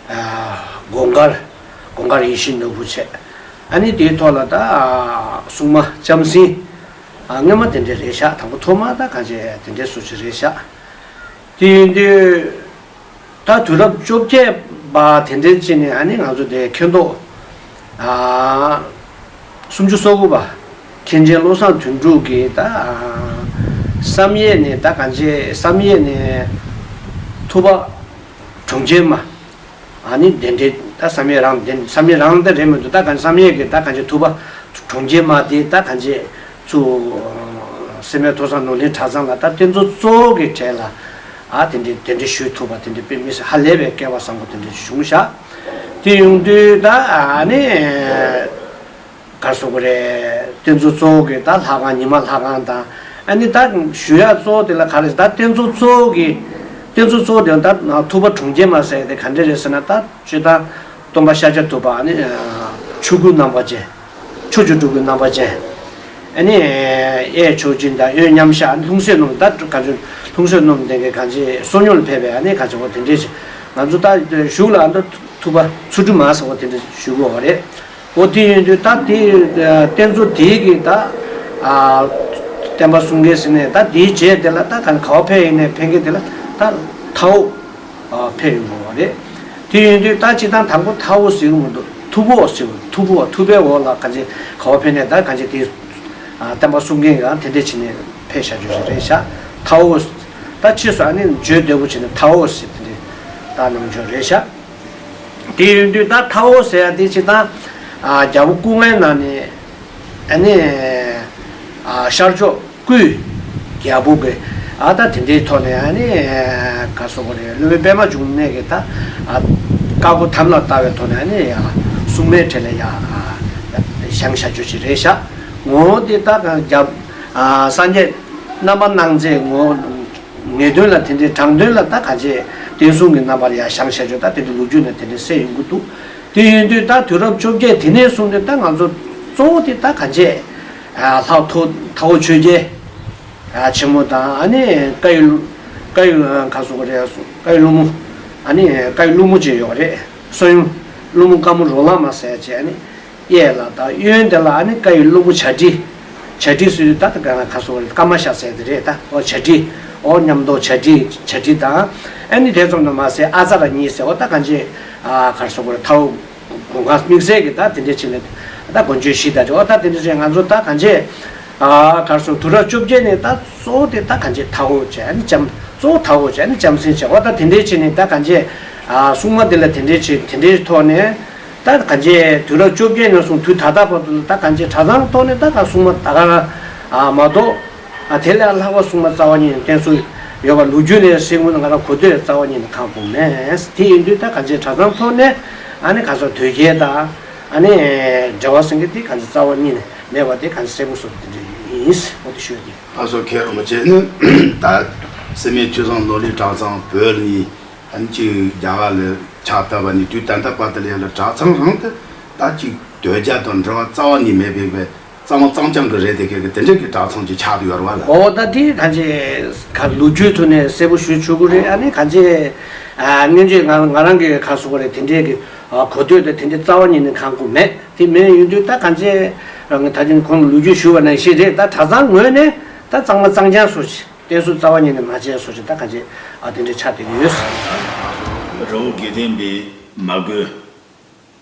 ཨ་དགོངས་དཀར་དགོངས་དཀར་ཡིད་བཞིན་ནོར་བུ་བྱས། ཨ་ནི་དེའི་ཐོག་ལ་ད་ཨ་སྲུང་མ་ལྕམ་སྲིང་ཨ་སྔོན་མ་དེ་འདྲ་རེད་ཤག་དང་པོ་ཐོག་མ་ད་གང་བྱས་དེ་འདྲའི་སུ་ཞིག་རེད་ཤག་དེ་ཡིན་དུས་ད་དུས་རབས་བཅོ་བརྒྱད་པ་དེ་འདྲའི་ཅིག་ནས་ཨ་ནི་ང་ཚོ་དེ་མཁྱེན་རྟོགས་ཨ་སུམ་ཅུ་སོ་དགུ་པ་མཁན་ཆེན་བློ་བཟང་དོན་གྲུབ་ཀྱིས་ད་ཨ་བསམ་ཡས་ནས་ད་གང་བྱས་བསམ་ཡས་ནས་ཐུབ་པ་གྲོང་ཁྱེར་མ། ཨ་ནི་དེ་འདྲའི་ད་བསམ་ཡས་རང་དེ་བསམ་ཡས་རང་དེ་རེད་མི་འདུག་ད་གང་བསམ་ཡས་ཀྱི་ད་གང་ཅི་ཐུབ་པ་གྲོང་ཁྱེར་མ་དེ་ད་གང་ཅི་ཚུ་སེར་སྨད་ཐོས་བསམ་ནོར་གླིང་གྲྭ་ཚང་ལ་ད་རྟེན་གཙོ་གཙོ་བོ་གི་གྲས་ལ་ཨ་དེ་འདྲའི་དེ་འདྲའི་ཞུས་ཐུབ་པ་དེ་འདྲའི་དཔེ་མི་སྲིད་ཧ་ལས་པའི་སྐལ་བ་བཟང་པོ་དེ་འདྲའི་བྱུང་ཤག་དེ་ཡོང་དུས་ད་ཨ་ནི། ག་རེ་ཟེར་དགོས་རེད། རྟེན་གཙོ་གཙོ་བོ་གི་ད་ལྷ་ཁང་ཉི་མ་ལྷ་ཁང་དང་། ཨ་ནི་ད་ཞུ་ཡག་གཙོ་བོ་དེ་ལ་ག་རེ་ཟེར་ད་རྟེན་གཙོ་གཙོ་བོ་གི་རྟེན་གཙོ་གཙོ་བོ་དེ་ལ་ད་ཐུབ་པ་གྲོང་ཁྱེར་མ་ཟེར་དེ་ག་འདྲ་རེད་ཟེར་ན་ད་སྤྱིར་བཏང་སྟོན་པ་ཤཱཀྱ་ཐུབ་པ་ཨ་ནི་ཆོས་སྐུའི་རྣམ་པ་ཅན། ཕྱོགས་བཅུ་སྤྲུལ་སྐུའི་རྣམ་པ་ཅན། ཨ་ནི་གཡས་མཆོག་སྦྱིན་དང་གཡོན་མཉམ་བཞག་ལྷུང་བཟེད་སྣོམ་ད་ག་ཚོད་ལྷུང་བཟེད་སྣོམ་དེ་གའི་ག་ཚོད་བསོད་སྙོམས་ལ་ཕེབས་པའི་ཨ་ནི་ག་ཚོད་འོ་དེ་འདྲས་ང་ཚོ་ད་གཞུག་ལ་ཨ་ད་ཐུབ་པ་ཆོ་འཕྲུལ་མ་ཟེར་བ་དེ་འདྲ་ཞུ་དགོས་པ་རེད། འོ་དེ་ཡིན་དུས་ད་དེ་རྟེན་གཙོ་དེའི་གི་ད་ཨ་བསྟན་པ་སྲུང་མཁན་ཟེར་ནས་ད་དེའི་རྗེས་དེ་ལ་ད་ག་ནས་ག་བ་ཕེབས་ཡིན་ནའི་ཕེབས་མཁན་དེ་ལ་ད་ཐའོ་ཨ་ཕེབས་ཡོང་དགོས་པ་རེད། དེ་ཡིན་དུས་ད་སྤྱིར་བཏང་དང་པོ་ཐའོ་ཟེར་གི་མི་འདུག་ཐུབ་པོ་ཟེར་གི་ཐུབ་པོ་ཐུབ་པའི་འོག་ལ་ག་ཚོད་ག་བ་ཕེབས་ནས་ད་ག་ཚོད་དེ་ཨ་བསྟན་པ་སྲུང་མཁན་གང་དེ་འདྲས་བྱས་ནས་ཕེབས་བཞག་རྒྱུ་ཞིག་རེད་ཤག་ཐའོ་ད་ཕྱིས་སུ་ཨ་ནི་བརྗོད་བདེ་པོ་བྱས་ནས་ཐའོ་ཟེར་དེ་འདྲས་ད་གནང་རྒྱུ་རེད་ཤག་དེ་ཡིན་དུས་ད་ཐའོ་ཟེར་ཡ་དེ་སྤྱིར་བཏང་ཨ་རྒྱལ་པོ་སྐུ་ལྔའི་ནང་ནས་ཨ་ནི་ཨ་ཤར་ཕྱོགས་སྐུའི་རྒྱལ་པོ་གི་ཨ་ད་དེ་འདྲའི་ཐོག་ནས་ཨ་ནི་ག་རེ་ཟེར་དགོས་རེད། སློབ་དཔོན་པདྨ་འབྱུང་གནས་ཀྱིས་ད་ཨ་བཀའ་བསྒོ་དམ་ལ་བཏགས་པའི་ཐོག་ནས་ཨ་ནི་ཡ་སྲུང་མའི་གྲས་ལ་ཡ་ཨ་བཞེངས་བཞག་རྒྱུ་ཞིག་རེད་ཤག་ངོ་བོ་དེ་ད་ག་རྒྱལ་ཨ་སངས་རྒྱས་རྣམ་པར་སྣང་མཛད་ངོ་བོ། ངེས་དོན་ལ་དེ་འདྲའི་དྲང་དོན་ལ་ད་ག་ཚོད་བསྟན་སྲུང་གི་རྣམ་པར་ཡར་བཞེངས་བྱ་རྒྱུ་ད་དེ་འདྲའི་ལོ་རྒྱུས་ནང་དེ་འདྲའི་གསལ་ཡོང་གི་འདུག་དེ་ཡིན་དུས་ད་དུས་རབས་བཅོ་བརྒྱད་དེ་ནས་བཟུང་སྟེ་ད་ང་ཚོ་གཙོ་བོ་དེ་ད་གང་བྱས། ལྷག་ཐོག་ཐའོ་ཆོས་རྒྱལ་ཆེན་མོ་དང་ཨ་ནི་བཀའ་ཡི་བཀའ་ཡི་ག་སོགས་རེད། བཀའ་ཡི་ལྷུན་པོ། ཨ་ནི་བཀའ་ཡི་ལྷུན་པོ་ཅིག་ཡོད་རེད། གསོ་ཡུམ་ལྷུན་པོ་དཀར་མོ་རོ་ལངས་མ་ཟེར་བྱས། ཨ་ནི་གཡས་ལ་ད་གཡོན་དེ་ལ་ཨ་ནི་བཀའ་ཡི་ལྷུན་པོ་བྱ་བྲིས། བྱ་བྲིས་སུ་ད་ད་ག་ག་སོགས་རེད། ཀ་མ་ཤ་ཟེར་དེ་རེད། ད་ཨོ་བྱ་བྲིས། ཨོ་མཉམ་དུ་བྱ་བྲིས་བྱ་བྲིས་དང་། ཨ་ནི་དེ་ཙམ་དུ་མ་ཟད་ཨ་ཙ་ར་གཉིས་ཟེར། ཨོ་ད་གང་བྱས་ག་སོགས་རེད། ཐའོ་གོང་ཁ་དམིགས་བསལ་གྱི་ད་དེ་འདྲས་བྱས་ནས་ད་དགོན་ཆོས་བཞི་ད་ཅོ་ད་དེ་འདྲས་བྱས་ང་ཚོ་ད་གང་བྱས། ཨ་གར་སོང་དུས་རབས་བཅོ་བརྒྱད་ནས་ད་གཙོ་བོ་དེ་ད་གང་བྱས་ཐའོ་བྱས། ཨ་ནི་ལྕམ་གཙོ་བོ་ཐའོ་བྱས། ཨ་ནི་ལྕམ་སྲིང་བྱས། འོ་ད་དེ་འདྲས་བྱས་ནས་ད་གང་བྱས། ཨ་སྲུང་མ་དེ་ལ་དེ་འདྲས་བྱས། དེ་འདྲས་ཐོག་ནས་ད་གང་བྱས་དུས་རབས་བཅོ་བརྒྱད་ནས་བཟུང་དུས་ད་ལྟ་བར་དུ་ད་གང་བྱས་གྲྭ་ཚང་ཐོག་ནས་ད་ག་སྲུང་མ་ད་ག་རང་ཨ་མ་གཏོགས། ཨ་དེ་ལས་ལྷག་པ་སྲུང་མ་རྩ་བ་ཉིད་ནས་བསྟེན་སྲོལ་ཡོད་པ་ལོ་རྒྱུས་ནས་གསལ་པོ་ང་རང་གོ་ཐོས་རྩ་བ་ཉིད་ནས་གང་གོ་མེད། དེ་ཡིན་དུས་ད་གང་བྱས་གྲྭ་ཚང་ཐོག་ནས་ཨ་ནི་ག་ཚོད་དོལ་རྒྱལ་དང་ཨ་ནི་འབྲེལ་བ་ཟེར་མཁན་དེ་གང་བྱས་རྩ་བ་ཉིད་ནས་མེད་པ་དེ་གང་བྱས་གསལ་པོ་བཟོ་དེ་འདྲ་ཡིན། འོ་དེ་ཤོད་དེ། ཨ་སོ་ཁྱེད་རང་བྱས་ནི་ད་སེར་སྨད་ཐོས་བསམ་ནོར་གླིང་གྲྭ་ཚང་བོད་ནི་ཨ་ནི་ཅིག་རྒྱ་གར་ལ་ཕྱག་བཏབ་པ་ནི་དུས་ད་ལྟ་བར་དུ་ལ་ཡ་ལ་གྲྭ་ཚང་རང་དུ་ད་ཅིག་དོལ་རྒྱལ་དང་འབྲེལ་བ་རྩ་བ་ནས་མེད་པའི་གཙང་མ་གཙང་རྐྱང་གི་རེད་དེ། ཁེ་གི་དེ་འདྲས་ཀྱི་གྲྭ་ཚང་ཅིག་ཆགས་ཡོད་རེད་བ་ལ། ཨོ་ད་དེ་གང་ཅི་ག་ལོ་རྒྱུས་ཐོག་ནས་གསལ་པོ་ཞུ་ཆོག་གི་རེད། ཨ་ནི་གང་ཅི་ཨ་སྔོན་ཆད་ང་ང་རང་གི་ག་སོགས་རེད། དེ་འདྲས་ཀྱི་ཨ་གོ་ཐོས་དེ་དེ་འདྲས་རྩ་བ་ཉིད་ནས་གང་གོ་མེད། དེ་མེད་ཡོད་དུས་ད་གང་ཅི་རང་གི་ད་ཅི་ཁོང་ལོ་རྒྱུས་ཞུ་བ་ནང་བཞིན་རེད། ད་གྲྭ་ཚང་ངོས་ནས་ད་གཙང་མ་གཙང་རྐྱང་བཟོ་ཅིག་བསྟེན་སྲོལ་རྩ་བ་ཉིད་ནས་མ་བྱས་བཟོ་ཅིག་ད་གང་ཅི་ཨ་དེ་འདྲས་ཆགས་བསྡད་ཀྱི་ཡོད། རི་བོ་དགེ་ལྡན་པའི་མ་དགོན།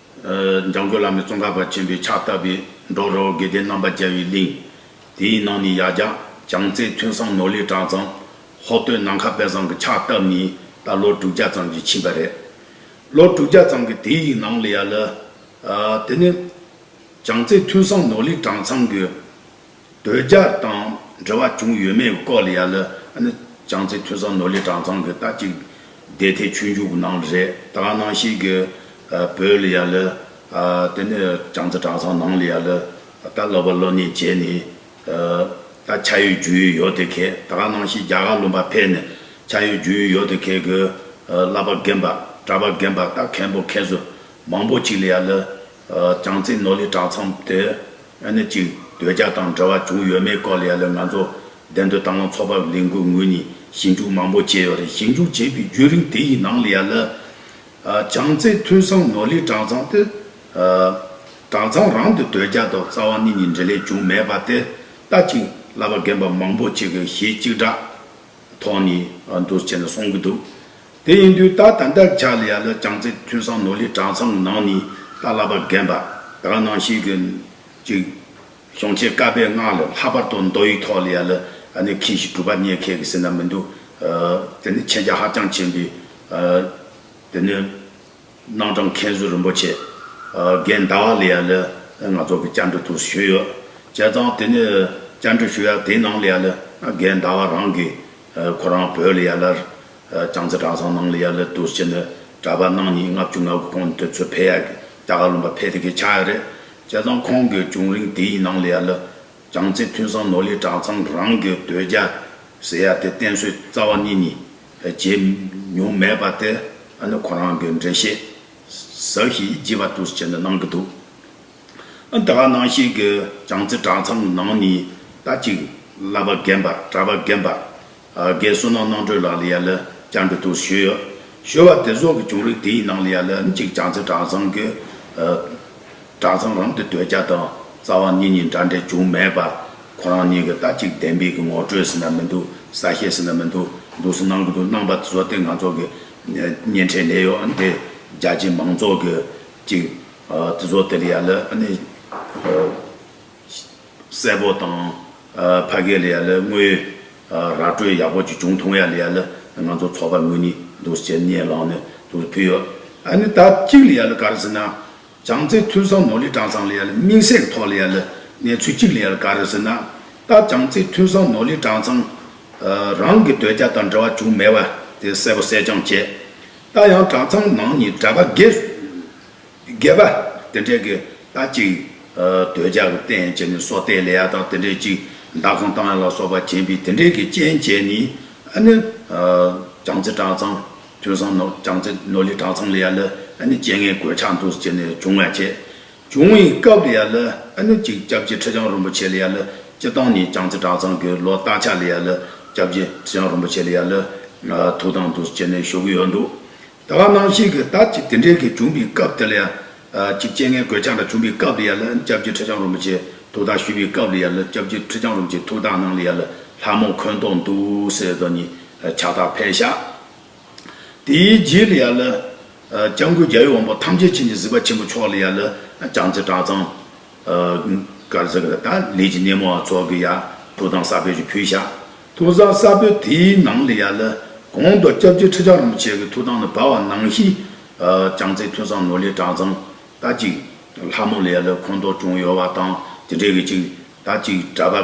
འཇམ་མགོན་བླ་མའི་ཙོང་ཁ་པ་ཆེན་པོས་ཕྱག་བཏབ་པའི་འབྲོག་རི་བོ་དགེ་ལྡན་རྣམ་པར་རྒྱལ་བའི་གླིང་། དེའི་ནང་ནས་ཡ་རྒྱ་བྱང་རྩེ་ཐོས་བསམ་ནོར་གླིང་གྲྭ་ཚང་ཧོ་སྟོད་ནམ་མཁའ་དཔལ་བཟང་གིས་ཕྱག་བཏབ་ནས་ད་ལོ་དྲུག་བརྒྱ་ཙམ་ཞིག་ཕྱིན་པ་རེད། ལོ་དྲུག་བརྒྱ་ཙམ་གྱི་དེའི་ནང་ལ་ཡ་ལ་དེ་ནི་བྱང་རྩེ་ཐོས་བསམ་ནོར་གླིང་གྲྭ་ཚང་གི་དོལ་རྒྱལ་དང་འབྲེལ་བ་བྱུང་ཡོད་མེད་སྐོར་ལ་ཡ་ལ་ཨ་ནི་བྱང་རྩེ་ཐོས་བསམ་ནོར་གླིང་གྲྭ་ཚང་གི་ད་ཅིག་སྡེ་ཐེ་ཆོས་འབྱུང་གི་ནང་ལ་རེད། ད་ག་ནང་བཞིན་གྱི་བོད་ལ་ཡ་ལ་དེ་ནི་བྱང་རྩེ་གྲྭ་ཚང་ནང་ལ་ཡ་ལ་ད་སློབ་པ་སློབ་གཉེར་བྱས་ནས་ད་ཕྱག་ཡིག་རྒྱུགས་ཡིག་ཡོད་དེ་ཁེ། ད་ག་ནང་བཞིན་རྒྱ་གར་ལུང་པ་ཕེབས་ནས་ཕྱག་ཡིག་རྒྱུགས་ཡིག་ཡོད་དེ་ཁེ་གི་བསླབ་པ་རྒན་པ་གྲྭ་པ་རྒན་པ་ད་མཁན་པོ་མཁན་ཟུར་མང་པོ་ཅིག་ལ་ཡ་ལ། བྱང་རྩེ་ནོར་གླིང་གྲྭ་ཚང་དེ་ཨ་ནི་ཅིག་དོལ་རྒྱལ་དང་འབྲེལ་བ་བྱུང་ཡོད་མེད་སྐོར་ལ་ཡ་ལ་ང་ཚོ་བདེ་སྡུག་དང་བླངས་ཚོགས་པ་ལས་འགུལ་ངོས་ནས་ཞིབ་འཇུག་མང་པོ་བྱས་ཡོད་རེད། ཞིབ་འཇུག་བྱས་པའི་བརྒྱུད་རིམ་དེ་ཡི་ནང་ལ་ཡ་ལ། བྱང་རྩེ་ཐོས་བསམ་ནོར་གླིང་གྲྭ་ཚང་དེ་གྲྭ་ཚང་རང་དུ་དོལ་རྒྱལ་དང་རྩ་བ་ཉིད་ནས་འབྲེལ་ལས་བྱུང་མེད་པ་དེ་ད་ཅིག་བསླབ་པ་རྒན་པ་མང་པོ་ཅིག་གིས་ཞེ་གཅིག་སྒྲ་ཐོག་ནས་འདུག་ཟེར་ནས་གསུང་གི་འདུག་དེ་ཡིན་དུས་ད་ད་ལྟ་ཆ་ལ་ཡ་ལ་བྱང་རྩེ་ཐོས་བསམ་ནོར་གླིང་གྲྭ་ཚང་ནང་ནས་ད་བསླབ་པ་རྒན་པ་ད་ག་ནང་བཞིན་གྱི་ཅིག་གཞུང་ཆེན་བཀའ་པོད་ལྔ་ལ་ལྷག་པར་དུ་མདོ་ཡི་ཐོག་ལ་ཡ་ལ་ཨ་ནི་མཁས་ཤིང་གྲུབ་པ་རྙེད་མཁན་གྱི་ཟེར་ན་མི་འདུག་དེ་ནི་མཁྱེན་རྒྱ་ཧ་ཅང་ཆེན་པོས་དེ་ནི། སྣང་གྲོལ་མཁན་ཟུར་རིན་པོ་ཆེ། རྒན་ཟླ་བ་ལ་ཡ་ལ་ང་ཚོ་གི་བཅར་འདྲི་དུ་ཞུས་ཡོད། བྱས་ཙང་དེ་ནི་བཅར་འདྲི་ཞུ་ཡ་དེའི་ནང་ལ་ཡ་ལ་རྒན་ཟླ་བ་རང་གིས་ཁོ་རང་བོད་ལ་ཡ་ལ་བྱང་རྩེ་གྲྭ་ཚང་ནང་ལ་ཡ་ལ་དུ་ཕྱིན་ནས་གྲྭ་པ་གནང་ནས་ལྔ་བཅུ་ང་དགུ་གོང་དུ་ཚུར་ཕེབས་ཡ་གི་རྒྱ་གར་ལུང་པ་ཕེབས་དེ་གི་ཆགས་ཡ་རེད། བྱས་ཙང་ཁོང་གི་བྱུང་རིམ་དེའི་ནང་ལ་ཡ་ལ། བྱང་རྩེ་ཐོས་བསམ་ནོར་གླིང་གྲྭ་ཚང་རང་གི་དོལ་རྒྱལ་ཟེར་ཡ་དེ་བསྟེན་སྲོལ་རྩ་བ་ཉིད་ནས་བྱེད་མྱོང་མེད་པ་དེ་ཨ་ནི་ཁོ་རང་གི་འགྲེལ་བཤད་ཟབ་ཞིང་རྒྱས་པ་དུ་བྱས་ནས་གནང་གི་འདུག་ཨ་ད་ག་ནང་བཞིན་གྱི་བྱང་རྩེ་གྲྭ་ཚང་ནང་ནས་ད་ཅིག་བསླབ་པ་རྒན་པ་གྲྭ་པ་རྒན་པ། རྒན་བསོད་ནམས་རྣམ་གྲོལ་ལགས་ལ་ཡ་ལ་བཅར་འདྲི་དུ་ཞུས་ཡོད། ཞུ་བ་དེ་ཚོ་གི་བྱུང་རིམ་དེའི་ནང་ལ་ཡ་ལ་གཅིག་བྱང་རྩེ་གྲྭ་ཚང་གི་གྲྭ་ཚང་རང་དུ་དོལ་རྒྱལ་དང་རྩ་བ་ཉིད་ནས་འདྲ་འདྲ་བྱུང་མེད་པ། ཁོ་རང་གཉིས་ཀྱི་ད་ཅིག་བདེན་པའི་གི་ངོ་སྤྲོད་ཟེར་ན་མི་འདུག་གསལ་བཤད་ཟེར་ན་མི་འདུག་འདུག་སེ་གནང་གི་འདུག་གནང་པ་དེ་ཚོ་དེ་ང་ཚོ་གི་བརྙན་འཕྲིན་ལས་ཡོད། ཨ་ནི་དེ་རྒྱ་ཆེ་མང་ཚོགས་ཀྱི་ཅིག་དེ་ཚོ་དེ་ལ་ཡ་ལ་ཨ་ནི། གསལ་པོ་དང་། ཕ་གི་ལ་ཡ་ལ་དངོས་ཡོད་ར་སྤྲོད་ཡག་པོ་ཅིག་བྱུང་ཐུབ་ཡ་ལ་ཡ་ལ་ང་ཚོ་ཚོགས་པ་ངོས་ནས་འདུག་སེ་བརྙན་བླངས་ནས་འདུག་ཕུལ་ཡོད། ཨ་ནི་ད་གཅིག་ལ་ཡ་ལ་ག་རེ་ཟེར་ན། བྱང་རྩེ་ཐོས་བསམ་ནོར་གླིང་གྲྭ་ཚང་ལ་ཡ་ལ་དམིགས་བསལ་གྱི་ཐོག་ལ་ཡ་ལ་གནས་ཚུལ་གཅིག་ལ་ཡ་ལ་ག་རེ་ཟེར་ན། ད་བྱང་རྩེ་ཐོས་བསམ་ནོར་གླིང་གྲྭ་ཚང་རང་གི་དོལ་རྒྱལ་དང་འབྲེལ་བ་བྱུང་མེད་པ་དེ་གསལ་པོ་གསལ་རྐྱང་བྱས། ད་ཡང་གྲྭ་ཚང་ནང་ནས་གྲྭ་པ་སྒེར། སྒེར་པ་དེ་འདྲས་ཀྱི་ད་ཅིག་དོལ་རྒྱལ་གྱི་རྟེན་བྱས་ནས་སོ་ལྟ་ལས་ཡ་དང་དེ་འདྲས་ཅིག་མདའ་ཁང་བཏང་ཡ་ལ་སོགས་པ་བྱས་པའི་དེ་འདྲས་ཀྱི་རྐྱེན་བྱས་ནས་ཨ་ནི་བྱང་རྩེ་གྲྭ་ཚང་ཐོས་བསམ་ནོར་བྱང་རྩེ་ནོར་གླིང་གྲྭ་ཚང་ལ་ཡ་ལ་ ཨ་ནི་རྐྱེན་ངན་གོད་ཆག་འདུག་སེ་བྱས་ནས་བྱུང་བ་བྱས། བྱུང་བའི་སྐབས་ལ་ཡ་ལ་ཨ་ནི་ཅིག་སྐྱབས་རྗེ་ཁྲི་བྱང་རིན་པོ་ཆེ་ལ་ཡ་ལ་སྤྱིར་བཏང་ནས་བྱང་རྩེ་གྲྭ་ཚང་གི་ལོ་སྟག་ཆ་ལ་ཡ་ལ་སྐྱབས་རྗེ་ཁྲི་བྱང་རིན་པོ་ཆེ་ལ་ཡ་ལ་ཐུགས་དམ་འདུག་སེ་བྱས་ནས་ཞུ་གི་ཡོད་འདུག། ད་ག་ནང་བཞིན་གྱི་ད་ཅིག་དེ་འདྲའི་གི་བྱུང་བའི་སྐབས་དེ་ལ་ཡ། ཅིག་རྐྱེན་ངན་གོད་ཆག་འདྲ་བྱུང་བའི་སྐབས་ལ་ཡ་ལ་སྐྱབས་རྗེ་ཁྲི་བྱང་རིན་པོ་ཆེ་ཐུགས་དམ་ཞུས་པའི་སྐབས་ལ་ཡ་ལ་སྐྱབས་རྗེ་ཁྲི་བྱང་རིན་པོ་ཆེ་ཐུགས་དམ་ནང་ལ་ཡ་ལ་ལྷ་མོ་འཁོན་ཐོག་འདུག་ཟེར་དོ་ནི་ཕྱག་རྟགས་ཕེབས་ཤག། དེའི་རྗེས་ལ་ཡ་ལ་སྐྱབས་མགོན་རྒྱལ་བའི་དབང་པོ་ཐམས་ཅད་མཁྱེན་ཅིང་གཟིགས་པ་ཆེན་པོ་མཆོག་ལ་ཡ་ལ་བྱང་རྩེ་གྲྭ་ཚང་། ག་རེ་ཟེར་གི་ད་ལས་ཀྱི་སྣེ་མོ་བ་ཚོ་གི་ཡ་ཐུགས་དམ་གསར་པའི་ཞིག་ཕུལ་ཤག། ཐུགས་དམ་གསར་པའི་དེའི་ནང་ལ་ཡ་ལ་གོང་དུ་སྐྱབས་རྗེ་ཁྲི་བྱང་རིན་པོ་ཆེ་གི་ཐུགས་དམ་ནི་བབས་པ་ནང་བཞིན། བྱང་རྩེ་ཐོས་བསམ་ནོར་གླིང་གྲྭ་ཚང་ད་ཅིག་ལྷ་མོ་ལ་ཡ་ལ་འཁོན་ཐོག་བྱུང་ཡོད་པ་དང་དེ་འདྲའི་གི་ཅིག་ད་ཅིག་གྲྭ་པ་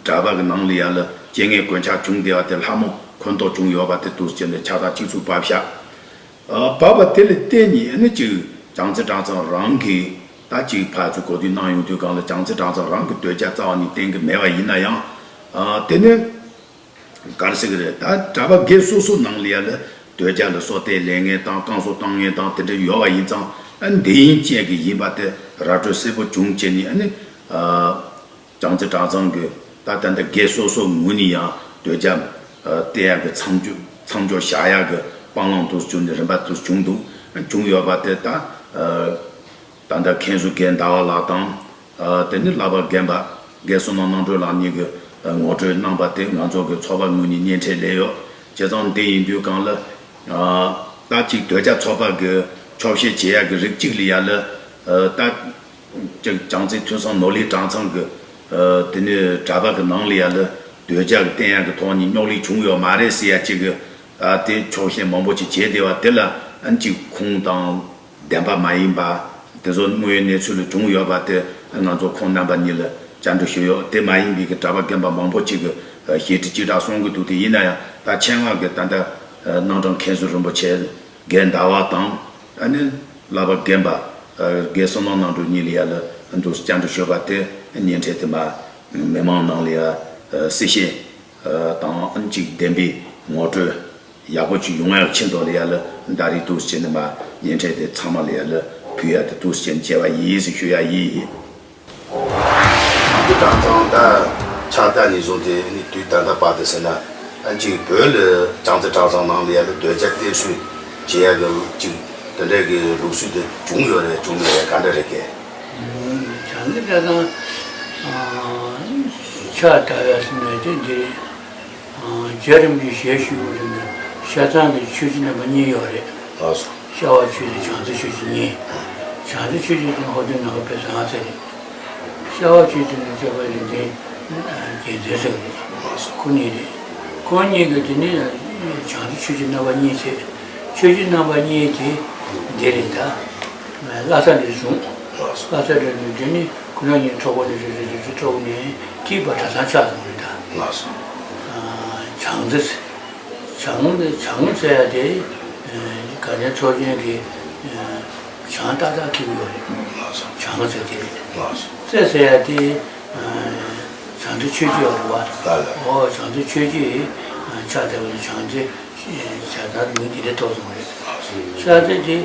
གྲྭ་པ་གི་ནང་ལ་ཡ་ལ་རྐྱེན་ངན་གོད་ཆག་བྱུང་བསྡད་པ་དེ་ལྷ་མོ་འཁོན་ཐོག་བྱུང་ཡོད་པ་དེ་འདུག་སེ་བྱས་ནས་ཕྱག་རྟགས་གཅིག་མཚུངས་བབས་ཤག། བབས་པ་དེ་ལ་བརྟེན་ནས་ཨ་ནི་ཅིག་བྱང་རྩེ་གྲྭ་ཚང་རང་གིས་ད་ཅིག་ཕར་ཚུར་གོ་བསྡུར་གནང་ཡོང་དུས་སྒང་ལ་བྱང་རྩེ་གྲྭ་ཚང་རང་གི་དོལ་རྒྱལ་རྩ་བ་ནས་བསྟེན་གི་མེད་པ་ཡིན་ན་ཡང་། དེ་ནི་ག་རེ་ཟེར་གི་རེད། ད་གྲྭ་པ་སྒེར་སོ་སོ་ནང་ལ་ཡ་ལ་དོལ་རྒྱལ་ལ་སོགས་ཏེ་ལས་ངན་དང་བསྐང་གསོ་བཏང་མཁན་དང་དེ་འདྲ་ཡོད་པ་ཡིན་ཙང་ཨ་ནི་འདི་ཡིན་ཅན་གི་ཡིན་པ་དེ་ར་སྤྲོད་གསལ་པོ་བྱུང་བྱས་ནས་ཨ་ནི། བྱང་རྩེ་གྲྭ་ཚང་གི་ད་ལྟ་འདི་སྒེར་སོ་སོ་ངོས་ནས་ཡང་དོལ་རྒྱལ་བསྟེན་ཡག་གི་མཚམས་འཇོག་མཚམས་འཇོག་བཞག་ཡག་གི་སྤང་བླང་དུ་བྱུང་ནས་རིམ་པ་དུ་བྱུང་འདུག། བྱུང་ཡོད་པ་དེ་ད་ད་ལྟ་མཁན་ཟུར་རྒན་ཟླ་བ་ལགས་དང་། དེ་ནི་བླ་བར་རྒན་པ་རྒན་བསོད་ནམས་རྣམ་གྲོལ་ལགས་གཉིས་ཀྱིས་ངོ་སྤྲོད་གནང་པ་དེ་ང་ཚོ་གི་ཚོགས་པ་ངོས་ནས་སྙན་སྒྲོན་སླེབས་ཡོད། བྱས་ཙང་འདི་ཡིན་དུས་སྒང་ལ། ད་ཅིག་དོལ་རྒྱལ་ཚོགས་པ་གི་ཆོག་ཤེས་བྱེད་ཡག་གི་རིགས་གཅིག་ལ་ཡ་ལ། ད། ཅིག་བྱང་རྩེ་ཐོས་བསམ་ནོར་གླིང་གྲྭ་ཚང་གི། དེ་ནས་གྲྭ་པ་གི་ནང་ལ་ཡ་ལ་དོལ་རྒྱལ་གི་བསྟེན་ཡག་གི་ཐོག་ནས་རྙོག་གླེང་བྱུང་ཡོད་མ་རེད་ཟེར་ཡ་གཅིག་གི། དེ་ཆོག་ཤེས་མང་པོ་ཅིག་བྱས་བསྡད་པ་དེ་ལ་ཨ་ནི་ཅིག་ཁུངས་དང་ལྡན་པ་མ་ཡིན་པ། དེ་ཚོ་དངོས་ཡོད་གནས་ཚུལ་ལ་བྱུང་ཡོད་པ་དེ་ང་ཚོ་ཁོང་རྣམ་པ་གཉིས་ལ་བཅར་འདྲི་ཞུས་ཡོད། དེ་མ་ཡིན་པའི་གི་གྲྭ་པ་རྒན་པ་མང་པོ་ཅིག་གིས་ཞེ་ཁྲེལ་ཅིག་ར་གསུང་གི་འདུག། དེ་ཡིན་ན་ཡང་ད་ཆེད་མངགས་གི་ད་ལྟ་སྣང་གྲོལ་མཁན་ཟུར་རིན་པོ་ཆེ། རྒན་ཟླ་བ་དང་། ཨ་ནི་བླ་བར་རྒན་པ། རྒན་བསོད་ནམས་རྣམ་གྲོལ་གཉིས་ལ་ཡ་ལ་འདུག་བཅར་འདྲི་ཞུས་པ་དེ་སྙན་སྒྲོན་དེ་མ་མི་མང་ནང་ལ་ཡ་གསལ་བཤད་དང་ཨ་ནི་ཅིག་བདེན་པའི་ངོ་སྤྲོད་ཡག་པོ་ཅིག་ཡོང་ཡག་ཆེད་དུ་ལ་ཡ་ལ་ད་རེས་འདུག་བྱས་ནས་མ་སྙན་སྒྲོན་དེ་ཚང་མ་ལ་ཡ་ལ་ཕུལ་ཡག་དེ་འདུག་བྱས་ནས་བྱས་པ་ཡིན་ཟེར་ཞུ་ཡག་ཡིན། འདི་དང་ཚང་ད་ཕྱག་རྟགས་ནས་བཟུང་སྟེ་ནི་དུས་ད་ལྟ་བར་དུ་ཟེར་ན་ཨ་ཅིག་བོད་ལ་བྱང་རྩེ་གྲྭ་ཚང་ནང་ལ་ཡ་ལ་དོལ་རྒྱལ་བསྟེན་གསོལ་བྱེད་ཡ་གི་ཅིག་དེ་འདྲའི་གི་ལུགས་སྲོལ་དེ་བྱུང་ཡོད་རེད་བྱུང་མེད་རེད་ག་འདྲ་རེད་གས། བྱང་རྩེ་གྲྭ་ཚང་ཕྱག་རྟགས་ཡ་ཟེར་ན་དེ་འདི་རེད། རྗེ་རིན་པོ་ཆེ་ཞལ་བཞུགས་པ་ལ་ནི་ཤ་ཚང་གི་ཆོས་རྗེ་རྣམ་པ་གཉིས་ཡོད་རེད། ལགས་སོ། ཤར་བ་ཆོས་རྗེ་བྱང་རྩེ་ཆོས་རྗེ་གཉིས། བྱང་རྩེ་ཆོས་རྗེ་དེ་ཧོར་སྡེ་ནང་པའི་ཟང་ཟེར་རེད། ཤར་བ་ཆོས་རྗེ་ནི་ཅོག་པའི་རིག་འཛིན་རྒྱལ་མཚན་ཟེར་རེད། ལགས་སོ། ཁོ་གཉིས་རེད། ཁོ་གཉིས་ཀྱི་དེ་ནི་བྱང་རྩེ་ཆོས་རྗེ་རྣམ་པ་གཉིས་བྱས། ཆོས་རྗེ་རྣམ་པ་གཉིས་དེ་འདི་རེད་ད། བླ་གཟའ་འདི་བཟུང་། ལགས་སོ། བླ་གཟའ་འདི་བཟུང་དེ་ནི་ཁོ་རང་གཉིས་ཚོགས་པ་ནི་རེད་རེད་རེད་རེད་ཚོགས་ནས་ཐིགས་པ་གྲྭ་ཚང་ཆགས་སོང་རེད་ད། ལགས་སོ། བྱང་རྩེ། བྱང་བྱང་ཟེར་ཡ་དེ། དགའ་ལྡན་ཚོགས་ཆེན་གྱི་བྱང་ཏག་ཏག་འཁེལ་གྱི་ཡོད་རེད། ལགས་སོ། བྱང་ཟེར་དེ་རེད། ལགས་སོ། རྩེ་ཟེར་ཡ་དེ། བྱང་རྩེ་ཆོས་རྗེ་ཡོད་རེད་བ། ལགས་ལགས། ཨོ་བྱང་རྩེ་ཆོས་རྗེ་ཕྱག་བཏབ་པ་ལ་བྱང་རྩེ་བྱ་དང་མིང་དེ་འདྲ་ཐོགས་སོང་བ་རེད། ལགས་སོ། ཕྱག་རྩེ་དེ།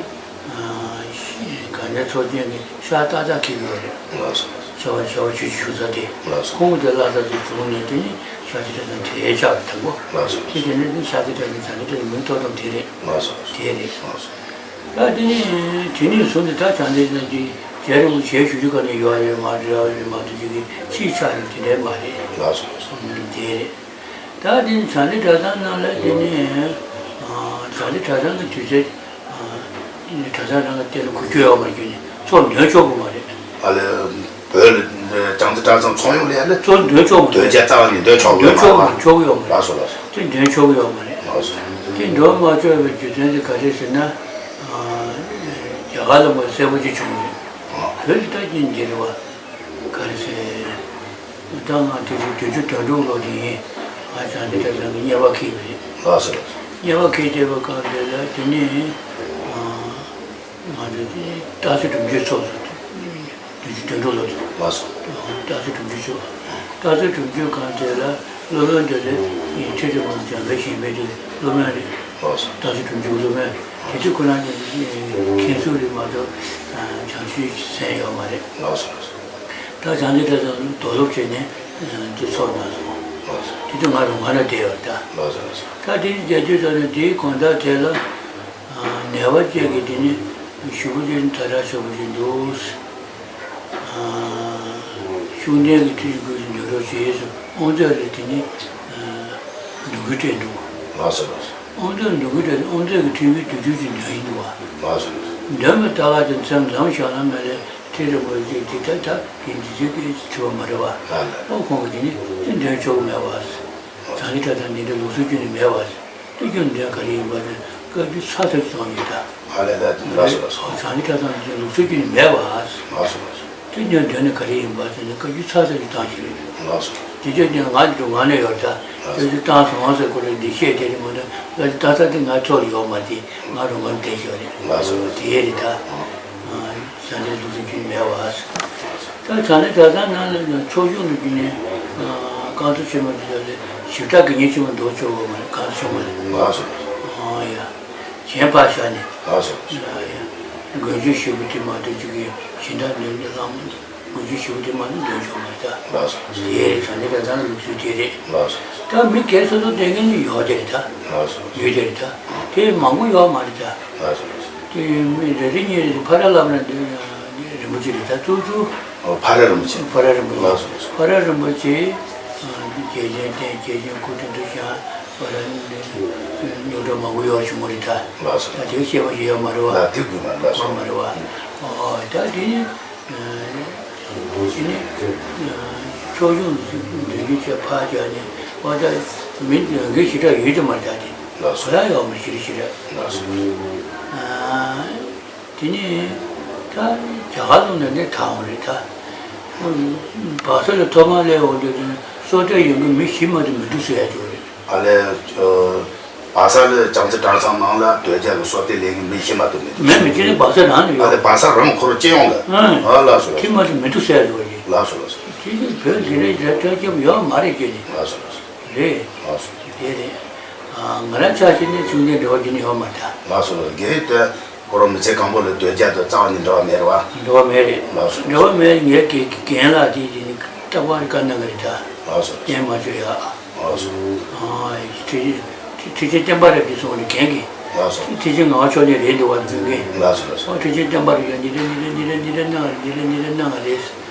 དགའ་ལྡན་ཚོགས་ཆེན་གྱི་ཕྱག་ཏག་ཏག་འཁེལ་གྱི་ཡོད་རེད། ལགས་སོ། ཤར་བ་ཤར་བ་ཆོས་རྗེ་བཞུགས་ས་དེ། ལགས་སོ། ཁོང་གི་བླ་གཟའ་དེ་བྱུང་ནས་དེ་ནི་ཤར་རྩེ་གྲྭ་ཚང་དེ་ཆགས་པ་དང་པོ། ལགས་སོ། དེ་དེ་ནས་ནི་ཤར་རྩེ་གྲྭ་ཚང་བྱང་རྩེ་གྲྭ་ཚང་མིང་ཐོགས་ཐོགས་དེ་རེད། ལགས་སོ། དེ་རེད། ལགས་སོ། ད་དེ་ནི་དེ་ནས་བཟུང་སྟེ་ད་བྱང་རྩེ་གྲྭ་ཚང་གི་རྗེ་རིན་པོ་ཆེ་ཞུ་རྒྱུ་ག་ནས་ཡོད་རེད་མ་རེད་རེད་མ་གཏོགས་ཅིག་གི་ཕྱིའི་ཆ་ནས་དེ་འདྲ་མ་རེད། ལགས་སོ། ལགས་སོ། དེ་རེད། ད་དེ་ནི་བྱང་རྩེ་གྲྭ་ཚང་ནང་ལ་དེ་ནི་བྱང་རྩེ་གྲྭ་ཚང་གི་དུས་ཚོད། གྲྭ་ཚང་རང་གི་ལྟེ་ལ་འགུལ་སྐྱོད་ཡོད་མ་རེད་ཀྱི་ནི་ཚོགས་འདོན་ཆོག་གི་མ་རེད། ཨ་ལས། བོད་ལ་བྱང་རྩེ་གྲྭ་ཚང་ཚོགས་ཡོང་ལ་ཡ་ལ། ཚོགས་འདོན་ཆོག་མ་རེད། དོལ་རྒྱལ་རྩ་བ་ནས་འདོན་ཆོག་གི་འདོན་ཡོད་མ་ཆོག་མ་རེད། ཆོག་གི་ཡོད་མ་རེད། ལགས་སོ་ལགས་སོ། དེ་འདོན་ཆོག་གི་ཡོད་མ་རེད། ལགས་སོ། དེ་འདོན་མ་ཆོག་པའི་རྒྱུ་མཚན་དེ་ག་རེ་ཟེར་ན། རྒྱ་གར་ལ་མ་གསལ་པོ་ཅིག་བྱུང་རེད། བོད་ལ་ལྟ་ཀྱིན་འདི་རེད་བ། ག་རེ་ཟེར། ད་ང་དེ་རིང་བདུན་ཅུ་དོན་དྲུག་ལོ་དེ་ཡིན། ང་བྱང་རྩེ་གྲྭ་ཚང་གི་གཉེར་པ་འཁེལ་བ་རེད། ལགས་སོ་ལགས་སོ། གཉེར་པ་འཁེལ་བསྡད་པའི་སྐབས་དེ་ལ་དེ་ནས་ང་ཚོ་དེ་སྟག་རྩེ་སྒྲུབ་མཆོད་ཚོགས་སུ་བདུན་ཅུ་དོན་དྲུག་ལོ་དེ། ལགས་སོ། སྟག་རྩེ་སྒྲུབ་མཆོད་ཚོགས། སྟག་རྩེ་སྒྲུབ་མཆོད་སྒང་དེ་ལ་སློབ་དཔོན་དེ་ལ་ཁྲི་ཁྲི་མང་འཇམ་དཔལ་གཞན་ཕན་དེ་སློབ་དཔོན་རེད། ལགས་སོ། སྟག་རྩེ་སྒྲུབ་མཆོད་སློབ་དཔོན་རེད། དེ་དུས་ཁོ་རང་གི་མཁན་ཟུར་རེད་མ་གཏོགས་བྱང་ཆུབ་སེམས་ཡོད་མ་རེད། ལགས་སོ་ལགས་སོ། ད་བྱང་ཆུབ་ཐབས་ཟེར་དོ་སློབ་བྱས་ནས་དེ་ཚོགས་གནང་སོང་། ལགས་སོ། དེ་དུས་ང་རང་ང་རང་བསྡད་ཡོད་ད། ལགས་སོ་ལགས་སོ། ད་དེ་རྒྱལ་ཇུས་ཚོགས་ནས་དེའི་དགོང་དག་དེ་ལ་ནད་པ་གཅིག་གིས་དེ་ནི་ཞུ་བ་ཅིག་ད་དྲག་ཤོས་པོ་ཅིག་འདུག་ཤུགས་ལྡན་གྱི་ཐུགས་ཀྱི་སྒོ་ནས་ཉོ་རོགས་བྱེད་ཟེར་དབུ་མཛད་ལ་དེ་ནི་འབོད་སྐུལ་སྤྲད་འདུག་ལགས་སོ་ལགས་སོ། དབུ་མཛད་འབོད་སྐུལ་སྤྲད་དབུ་མཛད་ཀྱི་ཁྲིམས་ཀྱི་དུས་ཚོད་ཅིག་འདོན་ཡིན་འདུག་བ། ལགས་སོ་ལགས་སོ། འདོན་པ་ལྟ་བ་དེ་མཚམས་ལམ་བཞག་ན་མ་ལས་ཁྲིམས་རིན་པོ་ཆེ་དེ་ད་ད་དེ་འདི་ཚོའི་གི་དྲི་བ་མ་རེད་བ། ལགས་ལགས། ཨོ་ཁོང་གིས་དེ་ནི་དེ་འདོན་ཆོག་གི་མེད་བ། བྱང་ཆུབ་ཐབས་དང་འདི་འདྲ་ལུགས་སྲོལ་ཁྱོན་ནས་མེད་བ། དེ་ཁྱོན་འདོན་ག་རེ་ཡིན་པ་དེ་བཀའ་བརྒྱུད་ཚར་ཚར་གྱི་གཏོང་ཡོད་ད། ཨ་ལས་ལས་ལགས་སོ་ལགས་སོ། བྱང་ཆུབ་ཐབས་དང་འདི་ལུགས་སྲོལ་ཁྱོན་ནས་མེད་བ། ལགས་སོ་ལགས་སོ། དེ་ཁྱོན་འདོན་ནས་ག་རེ་ཡིན་པ་དེ་ནི་བཀའ་བརྒྱུད་ཚར་ཚར་གྱི་གཏོང་ཞིག་རེད། ལགས་སོ། དེ་ཁྱོད་ཀྱང་ང་འདུག་ང་ནས་ཡོད་ད། ལགས་སོ། བཀའ་བརྒྱུད་བཏང་སོང་ཟེར་ཁོ་ལ་འདི་བཤད་དེ་རེད་མ་གཏོགས་བཀའ་བརྒྱུད་བཏང་ས་དེ་ང་ཐོག་ལ་ཡོད་མ་རེད། ང་རང་ང་བསྡད་ཤོག་རེད། ལགས་སོ་ལགས་སོ། དེ་རེད་ད། བྱང་ཆུབ་ལུགས་སྲོལ་ཁྱོན་ནས་མེད་བ། ད་བྱང་ཆུབ་ཐབས་ལམ་ནང་ལ་ཚོགས་ཆུང་གི་བརྒྱུད་ནས་བསྐང་གསོ་ཆེན་མོ་འདི་ལ་ཞིབ་ཕྲ་དགེ་བསྙེན་ཆེན་མོ་འདུག་ཆོག་གོ་མ་རེད། བསྐང་གསོ་ཆེན་མོ་ལ། ལགས་སོ། ཨོ་ཡ། གཞན་ཕར་བཞག་ནས། ལགས་སོ། ཡ་ཡ། དགོན་ཆེན་བཞི་པོ་དེ་མ་གཏོགས་ཅིག་གི་གཞན་དག་འདོན་གྱི་བླ་མ་དགོན་ཆེན་བཞི་པོ་དེ་མ་གཏོགས་འདོན་ཆོག་མ་རེད་ད། ལགས་སོ། དེ་རེད། བྱང་ཆུབ་ཐབས་ལམ་ལུགས་སྲོལ་དེ་རེད། ལགས་སོ། ད་མི་སྒེར་སོ་སོ་འདོན་མཁན་ནི་ཡོད་དེ་རེད་ད། ལགས་སོ། ཡོད་དེ་རེད་ད། དེ་མང་པོ་ཡོད་མ་རེད་ད། ལགས་སོ་ལགས་སོ། དེ་མི་རེ་རེ་གཉིས་རེ་ཕ་ར་ལབ་ན་འདི་རིན་པོ་ཆེ་རེད་ད། ཙུ་ཙུ། ཨོ་ཕ་ར་རིན་པོ་ཆེ། ཕ་ར་རིན་པོ་ཆེ། ལགས་སོ་ལགས་སོ། ཕ་ར་རིན་པོ་ཆེ། རྒྱལ་ཆེན་བསྟེན། རྒྱལ་ཆེན་སྐུ་དྲིན་དུ་བཞེངས། ཕ་ར་ནི་རྙོག་དྲ་མང་པོ་ཡོད་བྱུང་བ་རེད་ད། ལགས་སོ། ད་དེ་བཤད་པ་ཞིག་ཡོད་མ་རེད་བ། ལགས་དེ་དགོས་མ་རེད། ལགས་སོ། མ་རེད་བ། ཨོ་ད་དེ་ནི། ཨ་ནི་ཕྱོགས་ཆུང་འདོན་རྒྱུ་བྱས་ཕར་བཞག་ནས་ཨོ་ད་མི་འདོན་མཁན་ཞེ་དྲག་ཡོད་དེ་མ་རེད་ད། དེ་ལགས་སོ། ག་ཡ་ཡོད་མ་རེད་ཞེ་དྲག་ཞེ་དྲག་ལགས་སོ། ཨ་དེ་ནས་ད་རྒྱ་གར་ལུགས་ནས་ནི་དྲག་འོང་རེད་ད། བག་ཚ་ལ་ཐོག་མར་སླེབས་འོང་དུས་དེ་ནི་སྲོག་གཏད་ཡོང་མཁན་མི་བཞི་མ་གཏོགས་མི་འདུག་ཟེར་ཡ་ཅིག་རེད། ཨ་ལས། བག་ཚ་ལ་བྱང་རྩེ་གྲྭ་ཚང་ནང་ལ་སྡོད་རྒྱ་གི་སྲོག་གཏད་ལེན་མཁན་མི་བཞི་མ་གཏོགས་མི་འདུག་མེད་མི་གཅིག་ནི་བག་ཚ་རང་ནས་ཨ་ཡོད། ལས་བག་ཚ་རང་ཁོ་རང་སྤྱི་ཡོངས་ལ། ཨ་ལགས་སོ་ལགས་སོ། ཁྱིམ་མ་དེ་མི་འདུག་ཟེར་ཡོད་རེད། ལགས་སོ་ལགས་སོ། དེ་ནི་བོད་འདི་རེད་རེད་ཐོས་སྐྱབས་ཡོད་མ་རེད་ཀྱི་ནི། ལགས་སོ་ལགས་སོ། རེད། ལགས་སོ། དེ་རེད། ང་རང་ཆ་བཞག་ནས་ཁྱིམ་མཚེས་འབྲེལ་བ་ཅི་ནས་ཡོད་མ་རེད། ལགས་སོ་ལགས་སོ། རྒན་དེ་ཁོ་རང་མི་ཚེ་གང་པོ་ལ་སྡོད་རྒྱ་དང་རྩ་བ་ནས་འབྲེལ་བ་མེད་རེད་བ། འབྲེལ་བ་མེད་རེད། ལགས་སོ། འབྲེལ་བ་མེད་ངས་རྒན་ལགས་དེ་དེ་ནི་རྟག་པར་བཀའ་གནང་གི་རེད་ད། ལགས་སོ། རྐྱེན་མ་བྱོས་ཡ། ཨོ་སོ། ཨ་ཁྲི་ཁྲི་ཆེན་བསྟན་པ་རབ་ཀྱིས་གསུངས་ནས་རྒན་གྱིས། ལགས་སོ། ཁྲི་ཆེན་ངག་དབང་མཆོག་ནས་རེད་འདུག་བ་འཛིན་མཁན། ལགས་སོ་ལགས་སོ། ཨོ་ཁྲི་ཆེན་བསྟན་པ་རབ་ཀྱིས་འདི་འདྲ་འདི་འདྲ་འདི་འདྲ་འདི་འདྲ་གནང་རེད། འདི་འདྲ་འདི་འདྲ་གནང་རེད།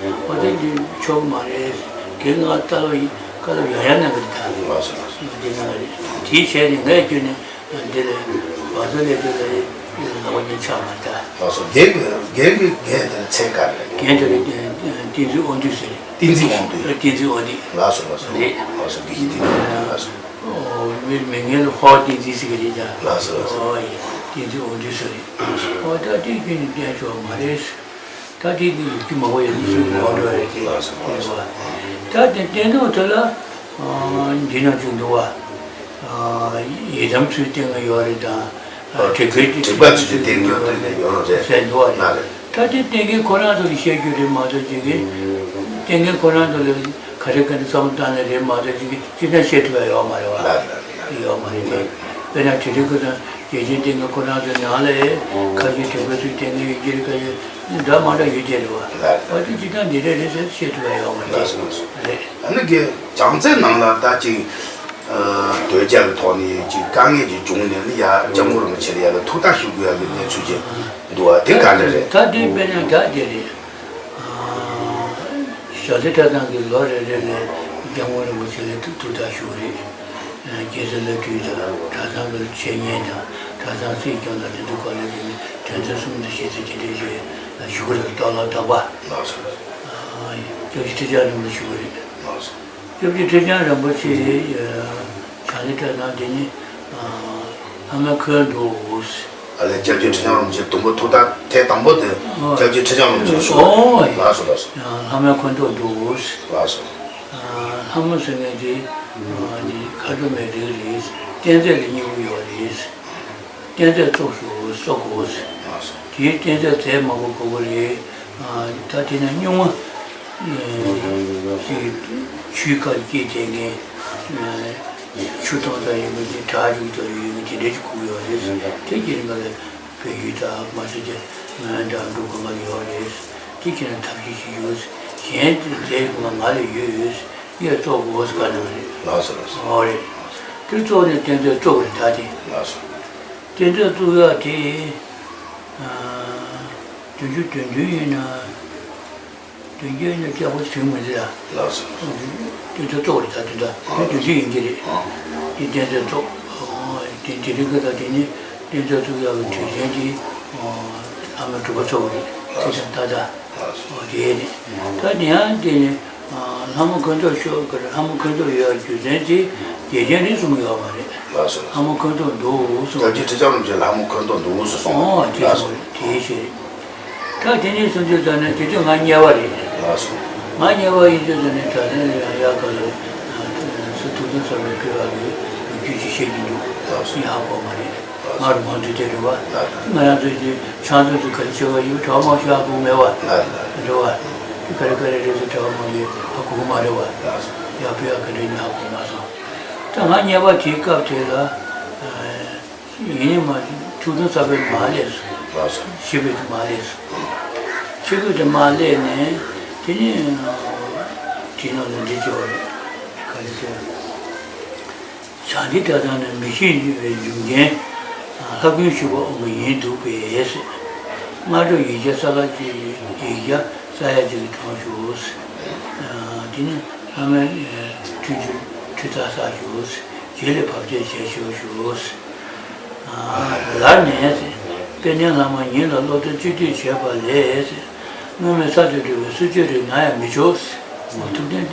ཨོ་དེ་འདི་ཆོག་མ་རེད། རྒན་ང་ལྟ་ལོ་ཡིན་བཀའ་སློབ་ཡང་ཡང་གནང་གི་རེད་ད། ལགས་སོ་ལགས་སོ། འདི་གནང་རེད། དེའི་ཆེད་ནས་ངས་ཁྱོད་ནས་འདི་ལ་བག་ཚ་ལས་དེ་ལ་ལབ་པ་ཉན་ཆགས་མ་རེད་ད། ལགས་སོ། རྒན་གྱི་རྒན་གྱི་རྒན་དེ་ལ་མཚན་ག་རེ་རེད། རྒན་དེ་ལ་བསྟན་འཛིན་དབང་འདུས་ཟེར། བསྟན་འཛིན་དབང་འདུས། བསྟན་འཛིན་དབང་འདུས། ལགས་སོ་ལགས་སོ། རེད། ལགས་སོ། དགེ་བཤེས་བསྟན་འཛིན། ལགས་སོ། ཨོ་མི་མི་ངན་ལ་ཧོར་བསྟན་འཛིན་ཟེར་གི་རེད་ད། ལགས་སོ་ལགས་སོ། ཨོ་ཡ། བསྟན་འཛིན་དབང་འདུས་ཟེར་རེད། ཨོ་ད་དེ་ཁྱོད་ནི་བསྟན་ཆོག་མ་རེད། ད་དེ་ནི་ལོ་རྒྱུས་མང་པོ་ཡོད་ནི་ཚུལ་གོ་འགྲོ་ཡ་དེ། ལགས་སོ་ལགས་སོ། ད་དེ་བསྟན་འདུག་དེ་ལ་འདི་ནང་བཞིན་འདུག་བ། ཡི་དམ་ཚུལ་བསྟན་གི་ཡོད་རེད་ད། དྲེགས་པའི་དྲེགས་པ་ཚུལ་བསྟན་གི་ཡོད་རེད་ཟེར་འདུག་བ། ལགས་རེད། ད་དེ་བསྟན་མཁན་ཁོ་རང་ཚོ་ལ་བཤད་རྒྱུ་རེད་མ་གཏོགས་ཅིག་གིས། བསྟན་མཁན་ཁོ་རང་ཚོ་ལ་ག་རེ་ག་རེ་བསམ་བློ་བཏང་ནས་རེད་མ་གཏོགས་ཅིག་གིས་ཅི་འདྲ་བཤད་ཐུབ་ཡ་ཡོད་མ་རེད་བ། ལགས་རེད། ཡོད་མ་རེད་དེ། དཔེར་ན་དེ་རིང་ཁོ་ཚོ་རྒྱལ་ཆེན་བསྟན་མཁན་ཁོ་རང་ཚོའི་ནང་ལ་ཁ་ཤས་དྲེགས་པ་ཚུལ་བསྟན་མཁན་ཡོད་ཀྱི་རེད། ཁ་ཤས་འདྲ་མ་འདྲ་ཡོད་ཀྱི་རེད་བ། ལགས་རེད། བ་དེ་ཅི་འདྲ་འདི་འདྲ་རེད་ཟེར་བཤད་ཐུབ་ཡ་ཡོད་མ་རེད། ལགས་སོ་ལགས་སོ། རེད། ཨ་ནི་རྒན་བྱང་རྩེ་ནང་ལ་ད་ཅིག་ཨ་སྡོད་རྒྱ་གི་ཐོག་ནས་ཅིག་དཀའ་ངལ་ཅིག་བྱུང་ནས་ནི་ཡ་སྐྱབས་མགོན་རིན་པོ་ཆེ་ལ་ཡ་ལ་ཐུགས་ཐག་ཞུ་དགོས་ཡ་གི་གནས་ཚུལ་ཅིག་འདུག་བ། དེ་ག་འདྲ་རེད། ད་དེ་དཔེར་ན་ད་དེ་རེད། ཨ་ཞྭ་སེར་གྲྭ་ཚང་གིས་ལོ་རེ་རེ་ལ་སྐྱབས་མགོན་རིན་པོ་ཆེ་ལ་ཐུགས་ཐུགས་ཐག་ཞུ་གི་རེད། ཨ་རྒྱལ་སྲས་བླ་སྤྲུལ་དང་གྲྭ་ཚང་གི་འཆད་ཉན་དང་གྲྭ་ཚང་སྲིད་སྐྱོང་དང་དེ་ཚོའི་སྐོར་ལ་དེ་ནི་དོན་ཚན་གསུམ་དང་བཞི་ཚོ་དེ་འདྲ་ཞིག་ཞུ་གི་རེད། ལྟོ་ལོག་དག་པ། ལགས་སོ། ཨ་སྐྱབས་རྗེ་ཁྲི་བྱང་རིན་པོ་ཆེ་ཞུ་གི་རེད། ལགས་སོ། སྐྱབས་རྗེ་ཁྲི་བྱང་རིན་པོ་ཆེ་བྱང་རྩེ་གྲྭ་ཚང་དེ་ནི་ལྷ་མོའི་འཁོན་འདུག་ཨ་ལས་སྐྱབས་རྗེ་ཁྲི་བྱང་རིན་པོ་ཆེ་དུམ་བུ་ཐུགས་ཐག་ཐེངས་དང་པོ་དེ་ཨོ། སྐྱབས་རྗེ་ཁྲི་བྱང་རིན་པོ་ཆེ་ཞུ། ཨོ། ལགས་སོ་ལགས་སོ། ལྷ་མོའི་འཁོན་འདུག་ལགས་སོ། ལྷ་མོ་ཟེར་མཁན་དེ་ཁ་དྲོ་མེད་རིགས་རེད། རྟེན་རྫས་ལ་སྙིང་པོ་ཡོད་རེད། རྟེན་རྫས་བཙོག་ཞུ་གསོ་དགོས། ལགས་སོ། དེའི་རྟེན་རྫས་རྫས་མང་པོ་དགོས་པ་རེད། ད་དེ་ནས་སྨྱུག་མ་ཅིག་ཆུའི་ཁར་སྐྱེས་བསྡད་མཁན། ཆུ་གཏོང་ས་ཡོད་མཁན་དེ་བྲག་རྒྱུག་ས་ཡོད་མཁན་དེ་འདྲ་ཅིག་དགོས་ཡོད་རེད། དེ་རྗེས་ང་ལ་བལ་ཡུལ་དང་མ་ཟད་དེ་མོན་དང་འབྲུག་གང་ག་ལ་ཡོད་རེད། དེ་ཁྱེད་རང་ཐབས་ཤེས་ཤིག་ཡོད། གཞན་དེ་ལས་ང་ང་ལ་ཡོད་ཡོད། ཡས་བཙོག་གོ་སྐ་ནང་རེད། ལགས་སོ་ལགས་སོ། ཨོ་རེད། དེ་བཙོག་ནས་རྟེན་རྫས་བཙུགས་རེད་ད་དེ། ལགས་སོ། རྟེན་རྫས་བཙུགས་ཡག་དེ། ཨ། བདུན་ཅུ་དོན་བདུན་ཡིན་ན། བདུན་ཅུ་ཡིན་ན་སྐྱག་པ་ཟིན་མི་འདུག་ཡ། ལགས་སོ། རྟེན་རྫས་བཙུགས་རེད་ད་དེ་འདྲ་དེ་བདུན་ཅུ་ཡིན་གྱི་རེད། ཨ། དེ་རྟེན་རྫས་བཙུགས། ཨོ། དེ་དེ་རིང་གི་ད་དེ་ནི་རྟེན་རྫས་བཙུགས་ཡག་གི་དུས་ཆེན་དེ། ཨོ། ལྷ་མོའི་སྒྲུབ་པ་ཚོགས་རེད་དེ་ད་ད། ཨོ་དེ་ནི། ད་དེ་ཡང་དེ་ནི། ལྷ་མོ་འཁོན་ཐོག་ཤོག་གི་ལྷ་མོ་འཁོན་ཐོག་ཡོད་རྒྱུ་མཚན་དེ་རྒྱལ་ཆེན་རིགས་གསུམ་ཡོད་མ་རེད། ལགས་སོ། ལྷ་མོ་འཁོན་ཐོག་འདུག་གསུངས། སྐྱབས་རྗེ་ཁྲི་བྱང་རིན་པོ་ཆེ་ལྷ་མོ་འཁོན་ཐོག་འདུག་གསུངས། ཨོ་དེ་ལགས་སོ། གསུངས་དེ་ཤེས་རེད། ད་དེ་ནས་སོང་དུས་ད་ནི་དེ་དུས་ང་དམྱལ་བ་རེད། ལགས་སོ། ང་དམྱལ་བ་ཡིན་དུས་ད་ནི་ད་ནི་ཡང་ཡག་ག་ལ་སུ་ཐུགས་དམ་བསམ་པའི་ཕུལ་བ་གི་ལོ་རྒྱུས་ཅིག་བཤད་ཀྱི་འདུག་ལགས་སོ། ངས་ཧ་གོ་མ་རེད། ང་རང་དུས་དེ་རེད་བ། ང་རང་ཚོའི་དེ་ཆང་ཚོད་དུ་ག་རེ་བྱེད་པ་ཡིན་གྲོགས་མང་ཤོས་ཧ་གོ་མེད་བ། རེད་བ། དེ་ག་རེ་ག་རེ་རེད་ཟེར་གྲོགས་མང་གིས་ཧ་གོ་གི་མ་རེད་བ། ཡག་པོ་ཡག་ག་རེ་ནི་ཧ་གོ་མ་སོང་། ད་ང་དམྱལ་བ་དེའི་སྐབས་དེ་ལ། ཡིན་ནི་མ་ཐུགས་དམ་བསགས་པའི་མ་སླེབས་སོང་། ཤི་བའི་དེ་མ་སླེབས་སོང་། ཤི་བའི་དེ་མ་སླེབས་ནས་དེ་ནི། དེ་ནང་ལ་འདི་བྱས་པ་རེད། ག་རེ་ཟེར། བྱང་གི་གྲྭ་ཚང་ནས་མི་ཤེས་པའི་འབྱུང་ལྡན་ལྷ་སྐུ་བཞུགས་པ་འོང་གི་ཡིན་འདུག་པས། སྔ་དྲོ་ཡིག་བརྒྱ་ས་ལ་ཅིག་ཡིག་བརྒྱ་ས་ཡ་གཅིག་གི་གྲོངས་ཞུ། དེ་ནས་ལྷ་མོའི་ཁྲུས་ཆུ་ཁྲུས་རྟགས་བསགས་ཞུ། རྗེས་ལ་བབས་ཏེ་བྱས་ཞུ་ཞུ། ལར་ནས་དཔལ་ལྡན་ལྷ་མོ་ཉིད་ལ་བློ་གཏད་བཅོལ་གཏད་བྱས་པ་ལས། སྔོན་མའི་ས་ཐོབ་སྤྲུལ་པའི་གསོལ་མཆོད་རེ་ན་ཡང་མི་ཆོག་ཐུགས་རྟེན་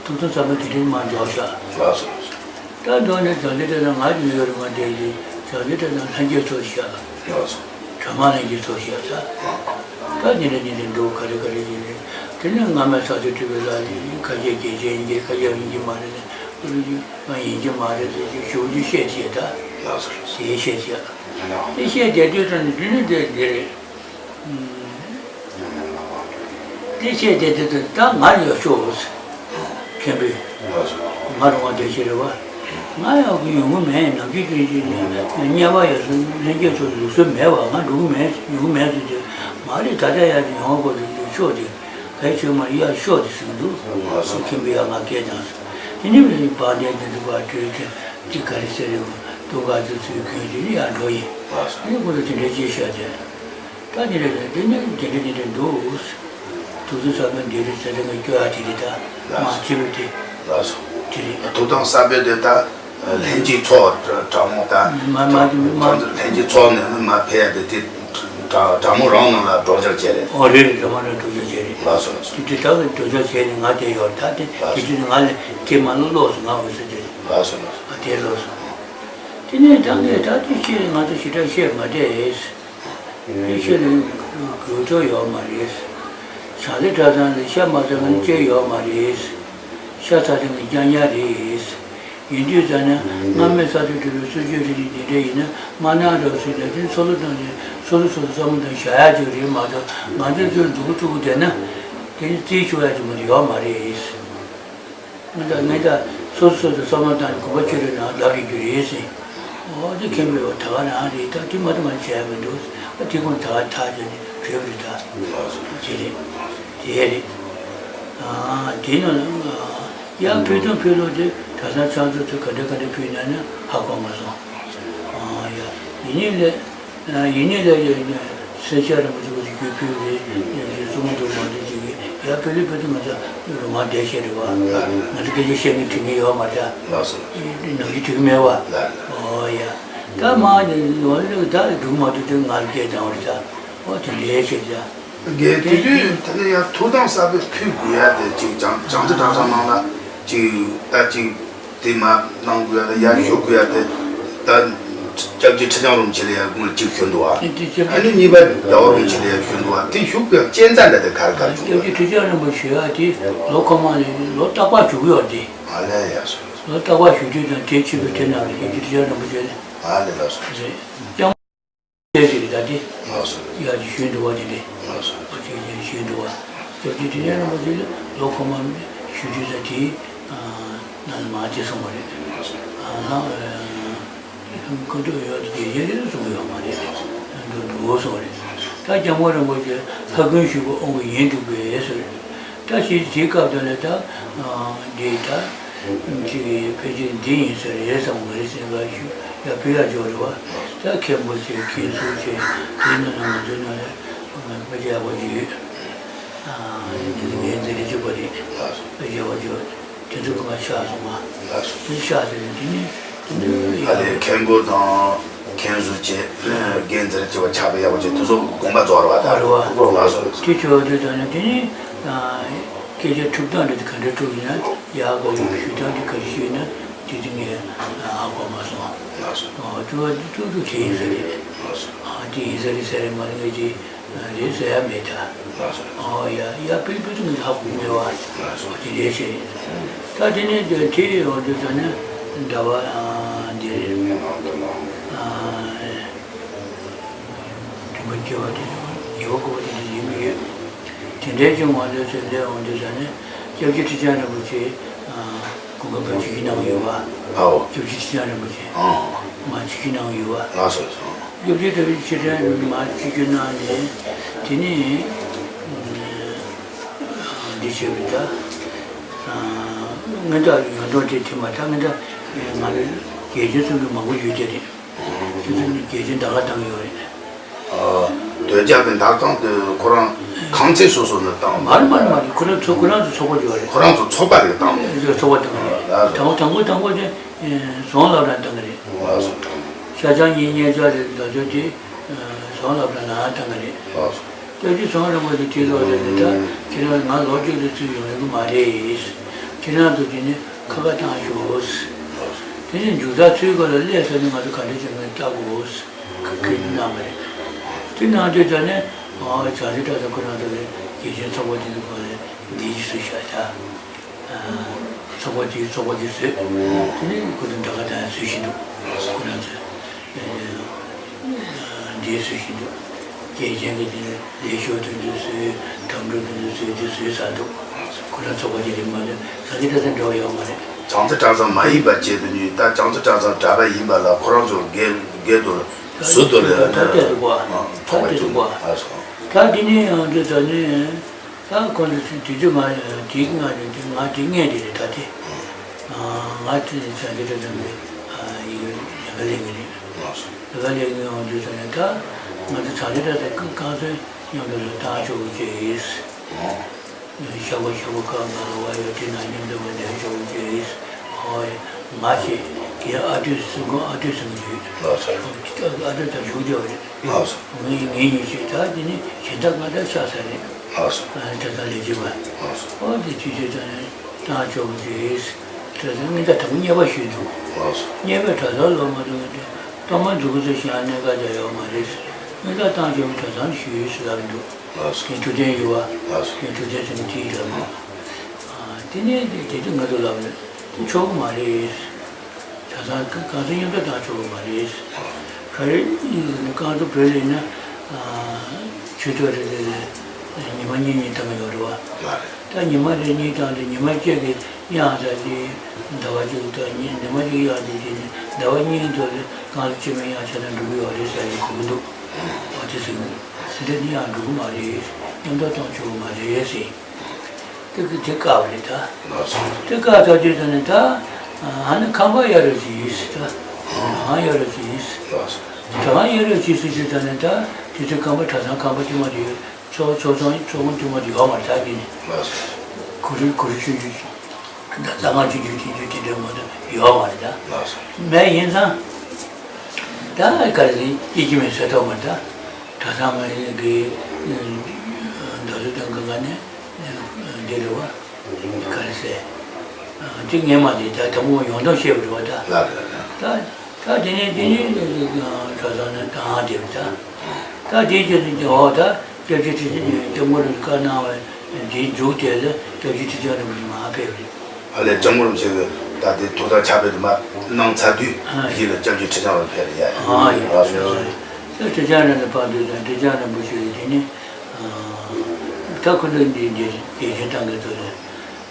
ཐུགས་དམ་བསགས་པ་དེ་རིང་མ་འཇོག་ཤག་ལགས་སོ། ད་མདོ་ནས་བྱང་ཆུབ་གྲྭ་ཚང་ང་ཡི་ཡོད་རེད་མ་བསྡད་ཀྱི་བྱང་ཆུབ་གྲྭ་ཚང་ལྷན་རྒྱས་ཚོགས་ཤག་བྱང་མ་ལྷན་རྒྱས་ཚོགས་ཤག་ད་ད་ཉིན་རེ་ཉིན་རེ་འགྲོ་ག་རེ་ག་རེ་ཡིན་རེད། དེ་ནས་སྔ་མའི་ས་ཐོབ་སྤྲུལ་པའི་ལྷ་ཡིན་ཁ་ཤས་རྒྱལ་ཆེན་ཡིན་གྱི་ཁ་ཤས་ཡིན་གྱི་མ་རེད། ང་ཡིན་གྱི་མ་རེད་ཟེར་གྱི་ཞུ་རྒྱུ་བཤད་བྱས་ད། ལགས་སོ། དེ་བཤད་བྱས། དེ་བཤད་བསྡད་དུས་ད་ནི་དེ་ནི་དེ་འདི་རེད། དེ་བཤད་དེ་དེ་དེ་ད་ང་ཡག་ཤོས། མཁན་པོས། ང་རང་དབང་བདེ་ཆེ་རེད་བ། ང་ཡག་གི་ཡོང་གི་མེད་ནམ་རྒྱུན་ཀྱི་ཅིག་ནས་དམྱལ་བ་ཡག་སོང་ལྷན་རྒྱས་ཚོ་ལུགས་སྲོལ་མེད་བ་ང་འགྲོ་གི་མེད་ཡོང་གི་མེད་ཟེར་དུས་མ་རེད་ད་ལྟ་ཡག་ཅིག་ཡོང་དགོས་ཟེར་དུས་ཤོག་དེ་གའི་ཆོས་མ་ཡག་ཤོག་དེ་ཟེར་གི་འདུག་མཁན་པོས་ཡག་ང་སྐད་བཏང་སོང་། དེ་ནས་བར་དན་དེ་ཚོ་བར་གྲོས་དེ་དེ་ག་རེ་ཟེར་རེད་བ་ཏུ་ག་ཚོ་ཚོའི་གོས་དེ་ནས་ཡག་འགྲོ་ཡིན། དེ་ནས་ཁོ་ཚོ་དེ་འདྲ་ཅིག་བཤད་དེ། ད་འདི་རེད་ལ་འདི་ནི་འདི་འདྲ་འདི་འདྲ་འདུག་ཐུགས་དམ་བསགས་པའི་འདི་རེད་ཟེར་ཏེ་ངས་སྐྱོ་ཡ་དེ་རེད་ད། མ་ལགས་སོ། ཅི་རེད་དེ། ལགས་སོ། དེ་རེད། ཐུགས་དམ་བསགས་པའི་དེ་ད་ལྷན་སྐྱེས་ཚོགས་གྲ་གྲ་མོ་ད། མ་མ་དེ་མ། ལྷན་སྐྱེས་ཚོགས་ནས་ནི་མ་ཕེབས་ཡ་དེ་དེ་གྲ་གྲ་མོ་རང་ནང་ལ་སྒྲོག་སྦྱང་བྱས་རེད། ཨོ་རེད་རེད་གྲ་མོ་རང་སྒྲོག་སྦྱང་བྱས་རེད། ལགས་སོ་ལགས་སོ། དེ་དེ་ད་གི་སྒྲོག་སྦྱང་བྱས་ནས་ང་དེ་ཡོད་ད་དེ་ལགས་དེ་སོ། དུས་ནི་ང་ལ་དེ་མ་ལོ་ལོག་སོང་ང་འོད་ཟེར་དེ། ལགས་སོ་ལགས་སོ། ཨ་དེ་ལོག་སོང་། དེ་ནས་ད་ངས་ད་དེ་ཤེས་ང་ཚོ་ཞེ་དྲག་བཤད་མ་བསྡད། དེ་ཤེས་ནས་དགོས་ཚོད་ཡོད་མ་རེད། བྱང་གླིང་གྲྭ་ཚང་ལ་ཤ་མ་ཟ་མཁན་གཅིག་ཡོད་མ་རེད། ཤ་ཟ་མཁན་རྐྱང་རྐྱང་རེད། ཡིན་དུས་ཙང་ནས་སྔ་མའི་ས་ཐོབ་སྤྲུལ་པའི་གསོལ་མཆོད་རེ་རེ་འདི་འདྲ་ཡིན་ན་མ་གནང་རོགས་ཟེར་ནས་དེ་སོ་སོ་དང་ནས་སོ་སོ་སོ་སོ་བསམ་བློ་དང་བཞག་ཡག་ཅིག་རེད་མ་གཏོགས་ང་ཚོས་ཚོས་འཛུགས་ཚུགས་བསྡད་ན་དེ་ནི་རྩིས་ཆུ་ཡག་ཅིག་མ་ཡོད་མ་རེད། ང་དང་ངས་ད་སོ་སོ་སོ་སོ་བསམ་བློ་བཏང་ནས་གོམ་པ་ཁྱེར་རེ་ནང་ལབ་ཡོད་རྒྱུ་རེད་ཟེར། འོ་དེ་མཁན་པོས་འོ་ད་ག་རང་རེད་ད་དེ་མ་གཏོགས་ང་བྱས་མི་འདུག་ཨ་དེ་ཁོང་ད་ག་ཐག་བཅད་ནས་བྲོས་པ་རེད་ད། དེ་རེད། དེ་རེད། ཨ་དེ་ནང་ལ་ཡང་ཕུལ་དུ་ཕུལ་ལོ་དེ་གྲྭ་ཚང་ཚང་ཚོ་ཚོ་ག་འདྲ་ག་འདྲ་ཕུལ་ན་ནི་ཧ་གོ་མ་སོང་། ཨ་ཡ་ཡིན་ནའི་ལས། ཡིན་ནའི་ལས་ཡོད་ནས་སེར་སྐྱ་རིན་པོ་ཆེ་བ་ཞིག་རྒྱུད་ཕུལ་རེད་ཡོད་ཞེས་གསུང་མ་འདུག་མ་འདུག་ཅིག་གིས་ཡ་ཕེ་ལི་ཕེ་ཏི་ང་ཚོ་རུ་མ་བསྡད་བཤད་རེད་བ། ང་ཚོ་སྐད་ཆ་བཤད་མཁན་དྲི་མཁན་ཡོད་མ་རེད། ལགས་སོ། ནམ་རྒྱུན་དྲི་གི་མེད་བ། ལགས་ལགས། ཨོ་ཡ། ད་མ་ནི་ལོ་ལོ་ད་འདུག་མ་འདུག་དེ་ང་ལ་སྐད་བཏང་བ་རེད་ད། ཨོ་དེ་འདྲའི་བཤད་ཀྱ། དགེ་དེ་དུས་ད་ནི་ཡང་ཐུགས་དམ་གསར་པའི་ཕུལ་དགོས་ཡ་དེ་ཅིག་བྱང་བྱང་རྩེ་གྲྭ་ཚང་ནང་ལ་ཅིག་ད་ཅིག་དེ་མ་གནང་དགོས་ཡ་ད་ཡར་བཞུགས་དགོས་ཡ་དེ་ད་སྐྱབས་རྗེ་ཁྲི་བྱང་རིན་པོ་ཆེ་ལ་ཡ་དངུལ་གཅིག་ཞུ་འདུག་ཨ། དེ་དེ་སྐྱབས་ཨ་ནི་གཉིས་པ་རྒྱལ་བ་རིན་པོ་ཆེ་ལ་ཡ་ཞུ་འདུག་ཨ། དེ་བཞུགས་དགོས་ཡ་རྐྱེན་རྩ་འདྲ་དེ་ག་རེ་ག་རེ་བྱུང་སྐྱབས་རྗེ་ཁྲི་བྱང་རིན་པོ་ཆེ་ཡ་དེ་ལོ་ཁོ་མ་ལས་ལོ་རྟག་པར་བཞུགས་ཡོད་དེ། ཨ་ལས་ཡ་སོ། ལོ་རྟག་པར་བཞུགས་དུས་དང་དེ་ཕྱི་པའི་དེ་ནང་ལ་སྐྱབས་རྗེ་ཁྲི་བྱང་རིན་པོ་ཆེ་ལ། ཨ་ལས་ལགས་སོ། རེད། སྐྱབས་རྗེ་ཞིག་རེད་ད་དེ། ལགས་སོ། ཡ་ཅིག་ཞུས་འདུག་བ་དེ་འདྲས། ལགས་སོ། ཨ་ཅིག་ཅིག་ཞུས་འདུག་བ། སྐྱབས་རྗེ་དེ་ནས་རིན་པོ་ཆེ་ལ་ལོ་ཁོ་མ་ཞུ་དུས་ད་དེའི་ནང་ལ་མ་དེ་སོང་བ་རེད། ལགས་སོ། ལྷ་ཀུན་ཏུ་ཡོད་དེ་དགེ་རྒན་དེ་ཚོ་གསུང་གི་ཡོད་མ་རེད། འགྲོ་འགྲོ་སོང་རེད། ད་སྐྱབས་མགོན་རིན་པོ་ཆེ་ལྷ་ཀུན་ཞུ་བ་དབང་གིས་ཡིན་འདུག་པས་ཟེར། ད་ཞེས་དེའི་སྐབས་དེ་ལ་ད་འདི་ད་ཅིག་ཕལ་ཆེར་འདི་ཡིན་ཟེར་རེད་བསམ་གི་རེད་ཟེར་བ་ཞུ་ཡ་ཕུལ་ཡ་འཇོག་རེད་བ། ད་མཁན་པོ་ཆེ་མཁན་ཟུར་ཆེ་དེའི་ནང་ན་ང་ཚོའི་ནང་ལ་དཔེ་ཆ་ཡག་པོ་ཅིག་ཡོད། ངས་འཛིན་གྲྭ་བཅུ་པ་རེད། དཔེ་ཆ་ཡག་པོ་ཅིག་ཡོད། དེ་ཚོ་ཁོ་མ་ཤག་སོང་ང་། ལགས་སོ། དེ་ཤག་ཟེར་ནས་དེ་ནས་དེ་ནས་ཨ་ལས་མཁན་པོ་དང་མཁན་ཟུར་བཅས་འགན་འཛིན་བྱེད་པ་ཆགས་པའི་ཡག་པོ་བྱས་དེ་ཚོ་དགོངས་པ་རྫོགས་ར་བ། ཨ་རེད་བ། ལགས་སོ། དེ་ཆོག་དུས་ད་ནས་དེ་ནས་སྐད་ཆ་ཐུབ་སྟངས་འདྲ་དེ་ག་འདྲ་ཐུབ་ཡིན་ན་ཡག་གོ་ཞུ་སྟངས་དེ་ག་རེ་ཞུས་ན་དེ་དེ་ངས་ཧ་གོ་མ་སོང་། ལགས་སོ། ཨོ་དུ་བ་དེ་ཐུག་ཐུག་བྱས་ཡིན་ས་རེད། ལགས་སོ། ཨ་དེ་ཡིན་ས་རེད་ས་རེད་མ་རེད་ངས་དེ། རེད་ཟེར་ཡ་མེད་ད། ལགས་སོ། ཨོ་ཡ་ཡ་པིར་པིར་ངས་ཧ་གོ་མེད་བ། ལགས་སོ། དེ་འདྲའི་ཞིག་རེད། ད་དེ་ནས་དེ་དེ་ཡོང་དུས་ད་ནི་ཟླ་བ་ཨ་འདི་རེད། ཨ་དྲན་པ་སྐྱེ་བ་དེ་ཉེ་བ་དགུ་པ་དེ་འདྲ་ཡིན་གྱི་ཡོད། དེ་འདྲའི་ཅིག་ངོ་ལོས་ཚོད་འདས་འོང་དུས་ད་ནི་སྐྱབས་རྗེ་ཁྲི་བྱང་རིན་པོ་ཆེ་ཨ། གོང་མ་བོད་ཀྱི་གནང་ཡོད་པ། ཨའོ། སྐྱབས་རྗེ་ཁྲི་བྱང་རིན་པོ་ཆེ། ཨང་། མ་ཅིག་གི་གནང་ཡོད་པ། ལགས་སོ་སོ། སྐྱབས་རྗེ་དེ་ཕྱི་དྲན་མ་ཅིག་གི་གནང་ནས་དེ་ནས་འདི་བྱས་པ་ད། སྔོན་དག་ཡོན་ཏོང་དེ་དེ་མ་ད་སྔོན་དག་ང་ལ་དགེ་ཆེ་གསུང་གི་མང་པོ་ཡོད་དེ་རེད། དེ་ཚོ་ནི་དགེ་ཆེ་ད་ག་བཏང་ཡོད་རེད། ཨ། དོལ་རྒྱལ་གྱི་མདའ་ཁང་དུ་ཁོ་རང་ཁང་ཚན་སོ་སོ་ནས་བཏང་། མ་རེད་མ་རེད་མ་རེད། ཁོ་རང་ཚོ་ཁོ་རང་ཚོ་ཚོགས་པ་ཡོད་རེད། ཁོ་རང་ཚོ་ཚོགས་པ་རེད་བཏང་། ཚོགས་པ་བཏང་རེད། ལགས་སོ། དང་པོ་དང་པོ་དང་པོ་དེ་ཟོང་སློབ་གྲྭ་བཏང་གི་རེད། ལགས་སོ། ཤར་བྱང་གཉིས་གཉེར་རྩ་རེད་ལབ་ཚོད་དེ་ཟོང་སློབ་གྲྭ་ནང་བཏང་གི་རེད། ལགས་སོ། སྐྱབས་རྗེ་ཟོང་རིན་པོ་ཆེ་དེ་ལོག་རེད་ད་ཁྱེད་རང་ང་ལོ་གཅིག་ལ་ཚུད་ཡོང་ཡོང་གི་མ་རེད། ཁྱེད་རང་ཚོ་དེ་ནི་ཁ་ཁ་བཏང་ཤོག། དེ་ནི་མཇུག་ད་ཚུད་སྐོར་ལ་སླེབས་ས་ནི་ང་ཚོ་ག་འདྲ་བྱེད་མིན་ལྟ་དགོས། ཁ་ཁ་གནང་བ་རེད། དེ་གནང་དུས་ད་ནི་བྱང་ཆུབ་གྲྭ་ཚང་ཁོ་རང་ཚོ་ལ་དགེ་ཆེན་ཚོགས་པ་དེ་ཚོ་སྐོར་ལ་འདི་ཞིག་བཟོས་ཤག་ད། ཚོགས་པ་དེའི་ཚོགས་པ་དེ་བཟོས། དེ་ནས་ཁོ་ཚོ་འདྲ་ག་ད་བཟོས་བཞིན་འདུག་ཁོ་རང་ཚོས་འདི་བཟོས་བཞིན་འདུག་རྒན་གཞོན་གྱི་དེ་ནས་ལས་ཤོག་དེ་ཚོ་བཟོས། དམ་བསྒྲགས་དེ་ཚོ་བཟོས་དེ་བཟོས་ཚར་འདུག་ཁོ་རང་ཚོགས་པ་དེ་རིགས་མ་ལས་ས་ཆ་ད་ཚོད་འདྲ་བ་ཡོད་མ་རེད། བྱང་རྩེ་གྲྭ་ཚང་མ་ཡིན་པ་བྱས་དུས་ནི་ད་བྱང་རྩེ་གྲྭ་ཚང་གྲྭ་པ་ཡིན་པ་ལ་ཁོ་རང་ཚོ་སྒེར་སྒེར་དུ་ཟུར་དུ་ལས་ད་ལྟ་དུ་བ་ད་ལྟ་དུ་བ་ད་དེ་ནས་ཡང་དེ་ད་ནི། ད་ཁོང་ཚོ་དུས་ཚོད་ང་དེའི་ང་དེ་ང་དེ་ངས་དེ་རེད་ད་དེ། ང་དེ་བྱ་འདི་འདྲ་འདྲ་མེད། ཡི་གེ་ལས་ཀ་ལས་ངེས་རེད། ལས་ཀ་ལས་ངེས་འོང་དུས་ཙམ་ནས་ད་ང་ཚོ་བྱ་འདི་འདྲ་དེ་རྐང་ཚོད་མཉམ་དུ་ལ་བཏང་ཆོག་གི་ཅེས། ཤ་བོ་ཤ་བོ་ཀ་ང་ལ་བ་ཡོད་དེ་ན་མཉམ་དུ་མ་འདྲེན་ཆོག་གི་ཅེས། ཧོ་ང་ཞེས་ཀྱི་ཨ་དུས་སུ་ཁོང་ཨ་དུས་སུ་མི་འདུས། ཨ་དུས་དང་བཞུགས་བསྡད་པ་རེད། ལགས་སོ། ངའི་ངའི་ཉིན་ཞིག་ད་འདི་ནི་གཞན་དག་ང་འདྲ་ཆགས་ས་རེད། ལགས་སོ། ཨ་ད་ད་ལས་བྱེད་པ། ལགས་སོ། ཨོ་དེ་དུས་ཚོད་ད་ནི་བཏང་ཆོག་གི་རེད། ད་ད་ངས་ད་དང་པོ་རྙེད་པ་ཞུས་འདུག་ལགས་སོ། རྙེད་པའི་གྲྭ་ཚང་ལོ་མ་འདུག་ངས་དེ་གཏོར་མ་འཛུགས་ཚོད་བཞག་གནས་ཀ་ད་ཡོད་མ་རེད། ངས་ད་བཏང་ཆོག་གི་གྲྭ་ཚང་ཞུས་ཟེར་ལབ་འདུག་ལགས་སོ། དེ་ཐུགས་བསྟན་ཡོད་པ། ལགས་སོ། དེ་ཐུགས་བསྟན་ཟེར་ནས་དེ་ཡིན་ལབ་འདུག་དེ་ནས་དེ་དེ་དུས་ང་ཚོ་ལབ་ནས་དེ་ཆོག་གི་མ་རེད། གྲྭ་ཚང་གང་ཚོད་མཉམ་དུ་བཏང་ཆོག་གི་མ་རེད། ག་རེ་གང་ཚོད་བོད་ལས་ན་ཆོས་ཐོག་རེ་རེ་ལ་ཉི་མ་གཉིས་གཉིས་བཏང་གི་ཡོད་རེད་བ། ད་ཉི་མ་རེ་གཉིས་བཏང་དུས་ཉི་མ་གཅིག་གི་དབྱངས་ད་དེ་ཟླ་བ་གཅིག་ད་ཉི་ཉི་མ་གཅིག་དབྱངས་དེ་དེ་ནི་ཟླ་བ་གཉིས་ཐོག་ལ་གང་ལ་ཅི་མི་དབྱངས་ཆ་ན་འགྲོ་གི་ཡོད་རེད་ཟེར་ཡི་གོ་གི་འདུག་ཨོ་དེ་ཟེར་གི་འདུག་དེ་འདྲ་ནི་ཡང་འགྲོ་གི་མ་རེད། མཉམ་དུ་བཏང་ཆོག་གི་མ་རེད་ཟེར། དེ་གི་དེ་བཀག་པ་རེད་ད། ལགས་སོ། དེ་བཀག་ཚར་དུས་ད་ནི་ད། ཨ་ནི་ཁང་པ་གཡར་རོགས་གྱིས་ཟེར་ད། གྲྭ་ཁང་གཡར་རོགས་གྱིས་ཟེར། ལགས་སོ། གྲྭ་ཁང་གཡར་རོགས་གྱིས་ཟེར་དུས་ད་ནི་ད་དེ་ཚོའི་ཁང་པ་གྲྭ་ཚང་ཁང་པ་དེ་མ་རེད། ཚོགས་ཚོགས་ཚང་ཚོགས་ཁང་དེ་མ་རེད་ཡོད་མ་རེད་ད་དེ་ནི། ལགས་སོ། གུ་རུ་གུ་རུ་ཆུང་ཆུང་། ད་ལྷ་ཁང་ཆུང་ཆུང་ཆུང་ཆུང་དེ་འདྲའི་མ་གཏོགས་ཡོད་མ་རེད་ད། ལགས་སོ། མེད་ཡིན་ཙང་། ད་ག་རེ་ཟེར་སྐྱེ་ཀྱི་མེད་ཟེར་ཐོག་མ་ད། གྲྭ་ཚང་མ་ཡིན་གི་ད་གཟོད་དང་གི་ག་ནས་འདི་རེད་བ། ག་རེ་ཟེར། དེ་ངས་མ་དེ་ད་དང་པོ་ཡོང་དོན་བཤད་པ་རེད་བ་ད། ལགས་རེད་ལགས། ད་ད་དེ་ནས་དེ་ནས་གྲྭ་ཚང་ནས་བཏང་བསྡད་པ་ད། ད་དེའི་རྗེས་སུ་ཨོ་ད་སྐྱབས་རྗེ་ཁྲི་སྐྱབས་མགོན་རིན་པོ་ཆེས་བཀའ་གནང་བ་དེའི་མཇུག་དེ་ལ་སྐྱབས་རྗེ་ཁྲི་བྱང་རིན་པོ་ཆེ་མར་ཕེབས་རེད། ཨ་ལས་སྐྱབས་མགོན་རིན་པོ་ཆེ་གིས་ད་ལྟའི་ཐུགས་ཐག་ཆགས་པའི་དུ་མ་གནང་ཚར་དུས་ཨ་གཞི་ལ་སྐྱབས་རྗེ་ཁྲི་བྱང་ལ་ཕེབས་རེད་ཡ། ཨ་ཡ་ལགས་སོ། ད་ཁྲི་བྱང་རིན་པོ་ཆེ་ཕེབས་དུས་ད་ཁྲི་བྱང་རིན་པོ་ཆེ་གིས་དེ་ནི་ད་ཁོ་ཚོ་འདི་འདི་དགེ་ཆེན་བཏང་གི་འདུག་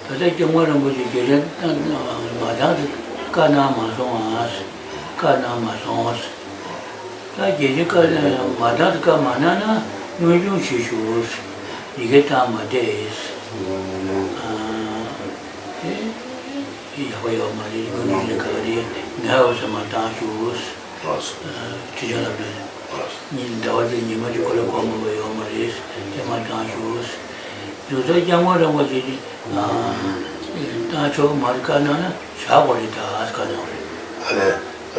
ད་ལྟ་སྐྱབས་མགོན་རིན་པོ་ཆེ་དགེ་ཆེན་བཏང་མ་བཏང་དུས། བཀའ་གནང་མ་སོང་ཨ། བཀའ་གནང་མ་སོང་། ད་རྒྱལ་སྤྱིའི་བཀའ་མ་བཏང་བཀའ་མ་གནང་ན་དངོས་བྱུང་བྱེད་ཞུ། ཡི་གེ་བཏང་མ་བསྡད། ཨ། དེ་ཡག་པོ་ཡོད་མ་རེད། དངོས་བྱུང་ལས་ཀ་རེད། ངའི་འོ་ཚོད་མ་བཏང་ཞུ། ལགས་སོ། ཁྲི་བྱང་ལབ་ནས། ལགས་སོ། ཉིན་ཟླ་བ་དེ་ཉི་མ་གཅིག་ཁོ་ལ་གོ་མ་བ་ཡོད་མ་རེད། དེ་མ་བཏང་ཞུ། འདུག་ད་སྐྱབས་མགོན་རིན་པོ་ཆེ་གིས་བཏང་ཆོག་གི་མ་རེད། བཀའ་གནང་ན་བཞག་དགོས་རེད། ད་ཨ་བཀའ་གནང་རེད། ཨ་ལས།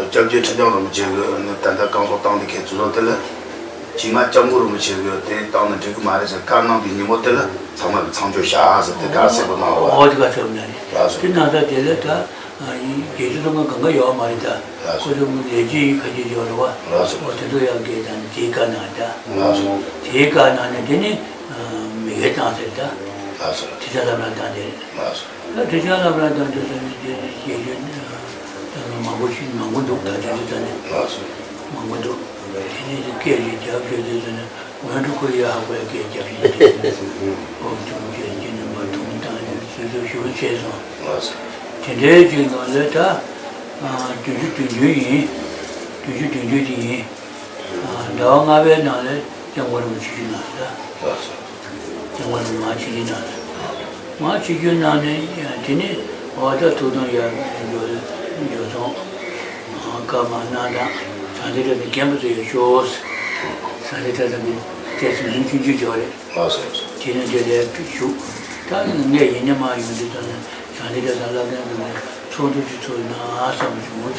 སྐྱབས་རྗེ་ཁྲི་བྱང་རིན་པོ་ཆེ་གིས་ནི་ད་ལྟ་བསྐང་གསོ་བཏང་དེ་ཁྱེད་ཚོ་དེ་ལ། རྗེས་མ་སྐྱབས་མགོན་རིན་པོ་ཆེ་གིས་དེ་བཏང་ན་འགྲིག་གི་མ་རེད་ཟེར་བཀའ་གནང་དེ་ཉིན་མོ་དེ་ལ་ཚང་མ་གིས་མཚམས་འཇོག་བཞག་ཟེར་དེ་ག་གསལ་པོ་གནང་རོགས། ཨོ་དེ་ག་ཚོད་མ་རེད། ལགས་སོ། དེ་གནང་ས་དེ་ལ་ད་རྒྱལ་སྤྱི་ཚོགས་ཁང་གང་ག་ཡོད་མ་རེད་ད། ལགས་སོ། ཁོ་ཚོ་ལས་བྱེད་ཡིན་ཁ་ཤས་ཡོད་རེད་བ། ལགས་སོ། ཨོ་དེ་ཚོ་ཡང་དེ་ད་ནི་དེའི་བཀའ་གནང་ད། ལགས་སོ། དེའི་བཀའ་གནང་ནས་དེ་ནི་མི་སྒེར་བཏང་ཟེར་ད། ལགས་སོ། ཁྲི་བྱང་ལབ་ན་བཏང་དེ་རེད། ལགས་སོ། ད་ཁྲི་བྱང་ལབ་ན་བཏང་དུས་ཙམ་ནས་དེ་རྒྱལ་ཡོངས་ད་ནི་མང་པོ་ཞིག་མང་པོ་འདུག་ད་དེ་རེད་ད་ནི། ལགས་སོ། མང་པོ་འདུག་དེ་ནས་དེ་སྐད་ཅིག་རྒྱབ་ཤོད་དུས་ཙམ་ནས། ཝན་ཀྲུ་ཁོ་རི་ཡ་ཧ་གོ་ཡ་སྐད་རྒྱབ་བཞིན་བྱས། ཨོ་ཆུང་བྱས་ཀྱི་ནམ་པ་ཐུང་བཏང་ནས་སོ་སོ་ཞུ་བྱས་སོང་། ལགས་སོ། དེ་འདྲའི་ཅིག་ནང་ལས་ད། ཨ། བདུན་ཅུ་དོན་བདུན་ཡིན། བདུན་ཅུ་དོན་བདུན་དེ་ཡིན། ཨ། ཟླ་བ་ལྔ་པའི་ནང་ལས་སྐྱབས་མགོན་རིན་པོ་ཆེ་ཆིབས་བསྒྱུར་གནང་སོང་། ལགས་སོ། སྐྱབས་མགོན་རིན་པོ་ཆེ་ཆིབས་བསྒྱུར་གནང་སོང་། མར་ཆིབས་བསྒྱུར་གནང་ནས་དེ་ནས་འོ་ད་ཐུགས་དམ་ཡར་འགྲོ་འགྲོ་སོང་། བཀའ་མ་གནང་དང་། བྱང་གཏེར་གྲྭ་ཚང་རྒན་པ་ཚོ་ཡར་ཤོག་བྱང་གཏེར་གྲྭ་ཚང་གི་བཀྲ་ཤིས་ལྷུན་ཆུང་ཆུང་ཅིག་ཡོད་རེད། ལགས་སོ། ལགས་སོ། དེ་ནས་དེ་ལས་བཞུགས། ད་ངས་ཡིན་ནས་མར་ཡོང་དུས་ད་ནི་བྱང་གཏེར་གྲྭ་ཚང་བླ་རྒན་ཚོ་ནས་ཚོགས་འདུ་ཅིག་ཚོགས་ན་བསམ་བྱུང་།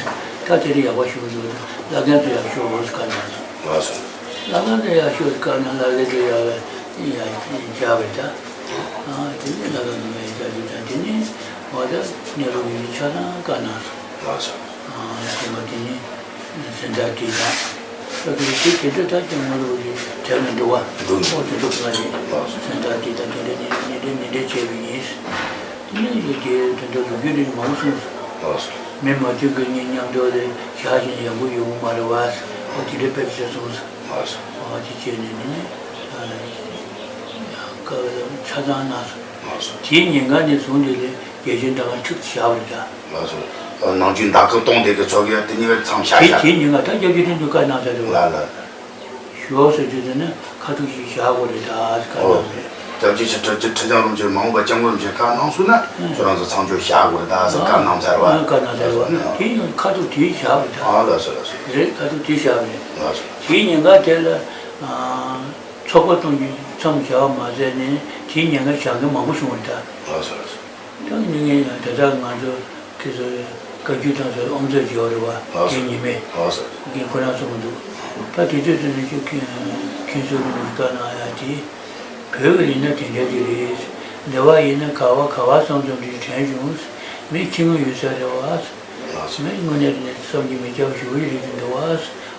ད་དེ་རིང་ཡག་པོ་བྱུང་འདུག་བླ་རྒན་ཚོ་ཡར་ཤོག་བཀའ་གནང་སོང་། ལགས་སོ། བླ་རྒན་ཚོ་ཡར་ཤོག་བཀའ་གནང་། བླ་རྒན་ཚོ་ཡར་ཡར་བཅར་བ་རེད་ད། ཨ། དེ་ནས་བླ་རྒན་ཚོ་མར་ཡར་བཅར་དུས་ད་དེ་ནས་འོ་ད་གནས་ལུགས་ཡིན་ཆ་ཚང་བཀའ་གནང་སོང་། ལགས་སོ། ཨ། དེ་མ་དེ་ནས་སེམས་ཐག་བྲིས་དང་། ད་དེ་དེ་དེ་འདྲ་ད་སྐྱབས་མགོན་རིན་པོ་ཆེ་དེབ་ལ་འདུག་བ། འདུག་ཨོ་དེ་འདུག་ང་ནི། ལགས་སོ། སེམས་ཐག་བྲིས་དང་དེ་འདྲ་ནི་ནི་འདྲ་ནི་འདྲ་བྱས་པ་ཡིན། དེ་ནས་ཡོད་དེ་དེ་འདྲ་ལོ་རྒྱུས་རིགས་མང་པོ་གསུངས་སོང་། ལགས་སོ། མི་མ་མཐུན་གྱི་གཉེན་མཉམ་དུ་ལས་བཞག་བཞིན་ཡག་པོ་ཡོང་གི་མ་རེད་བ། ཨོ་དེ་འདྲ་དཔེ་ཆ་གསུངས་སོང་། ལགས་སོ། ཨོ་དེ་བྱས་ནས་ནི་ནི། ཨ། བཀའ་ཆ་ཚང་གནང་སོང་། ལགས་སོ། དེའི་ཉིན་ཀ་ནས་བཟུང་སྟེ་ལས་རྒྱལ་ཆེན་ཏཱ་ལ་ཁྲིག་ཏུ་བཞག་པ་རེད་ད། ལགས་སོ། ནང་ཆོས་བདག་ཁུར་གཏོང་དེ་གི་ཚོགས་ཀྱི་དེ་གཉིས་ཀ་མཚམས་བཞག་དེ་བཞག་དེའི་ཉིན་ཀ་ད་སྐྱབས་རྗེ་ཁྲི་འདུས་བཀའ་གནང་ས་རེད་བ། ལགས་ལགས། ཞོགས་ཟེར་དུས་དེ་ནི་ཁ་ཐུག་ཅིག་བཞག་དགོས་རེད་ད་བཀའ་ཨོ། གནང་རེད། སྐྱབས་རྗེ་ཁྲི་ཁྲི་ཁྲི་བྱང་རིན་པོ་ཆེ་མ་འོངས་པ་སྐྱབས་མགོན་རིན་པོ་ཆེ་བཀའ་གནང་སོང་ན་ཁྱོད་རང་ཚོ་མཚམས་སྦྱོར་བཞག་དགོས་རེད་ད་ཟེར་བཀའ་གནང་ཚར་བ། ཨ། བཀའ་གནང་ཚར་བ། ཨ། དེ་ཡང་ཁ་ཐུག་དེ་བཞག་རེད་ད། ཨ་ལགས་སོ་ལགས་སོ། རེད། ཁ་ཐུག་དེ་བཞག་རེད། ལགས་སོ། དེའི་ཉིན་ཀ་དེ་ལ། ཨ། ཚོགས་པ་གཏོང་རྒྱུ་མཚམས་བཞག་པ་མ་ཟད་ནས་དེའི་ཉིན་ཀ་བྱ་འགུལ་མང་པོ་བྱུང་བ་རེད་ད། ལགས་སོ་ལགས་སོ། ད་ནི་ངས་ཡང་དེ་དག་ང་ཚོ་ཁྱེད་ཚོ་བཀའ་བརྒྱུད་དང་ཚོ་ཨོམ་ཚོ་བརྗེ་བ་རེད་བ། ལགས་སོ། དེ་ཉི་མས། ལགས་སོ། ངས་ཁོ་རང་གསུངས་འདུག་ད་དེ་དུས་ཚོད་ནས་ཁྱོད་མཁན་མཁན་ཟུར་རིན་པོ་ཆེ་བཀའ་གནང་ཡ་དེ། བོད་ཀྱི་ཡིན་ན་དེ་འདྲ་ཅིག་རེད། འདི་བ་ཡིན་ན་ག་བ་ག་བ་ཙམ་ཙམ་དེ་དྲན་བྱུང་། མི་ཁྱི་ངོ་ཡོད་ས་རེད་བ། ལགས་སོ། མི་དངོས་གནས་དེ་ནས་བསམ་གྱིས་མི་ཁྱབ་ཞུ་གི་རེད་འདུག་བ།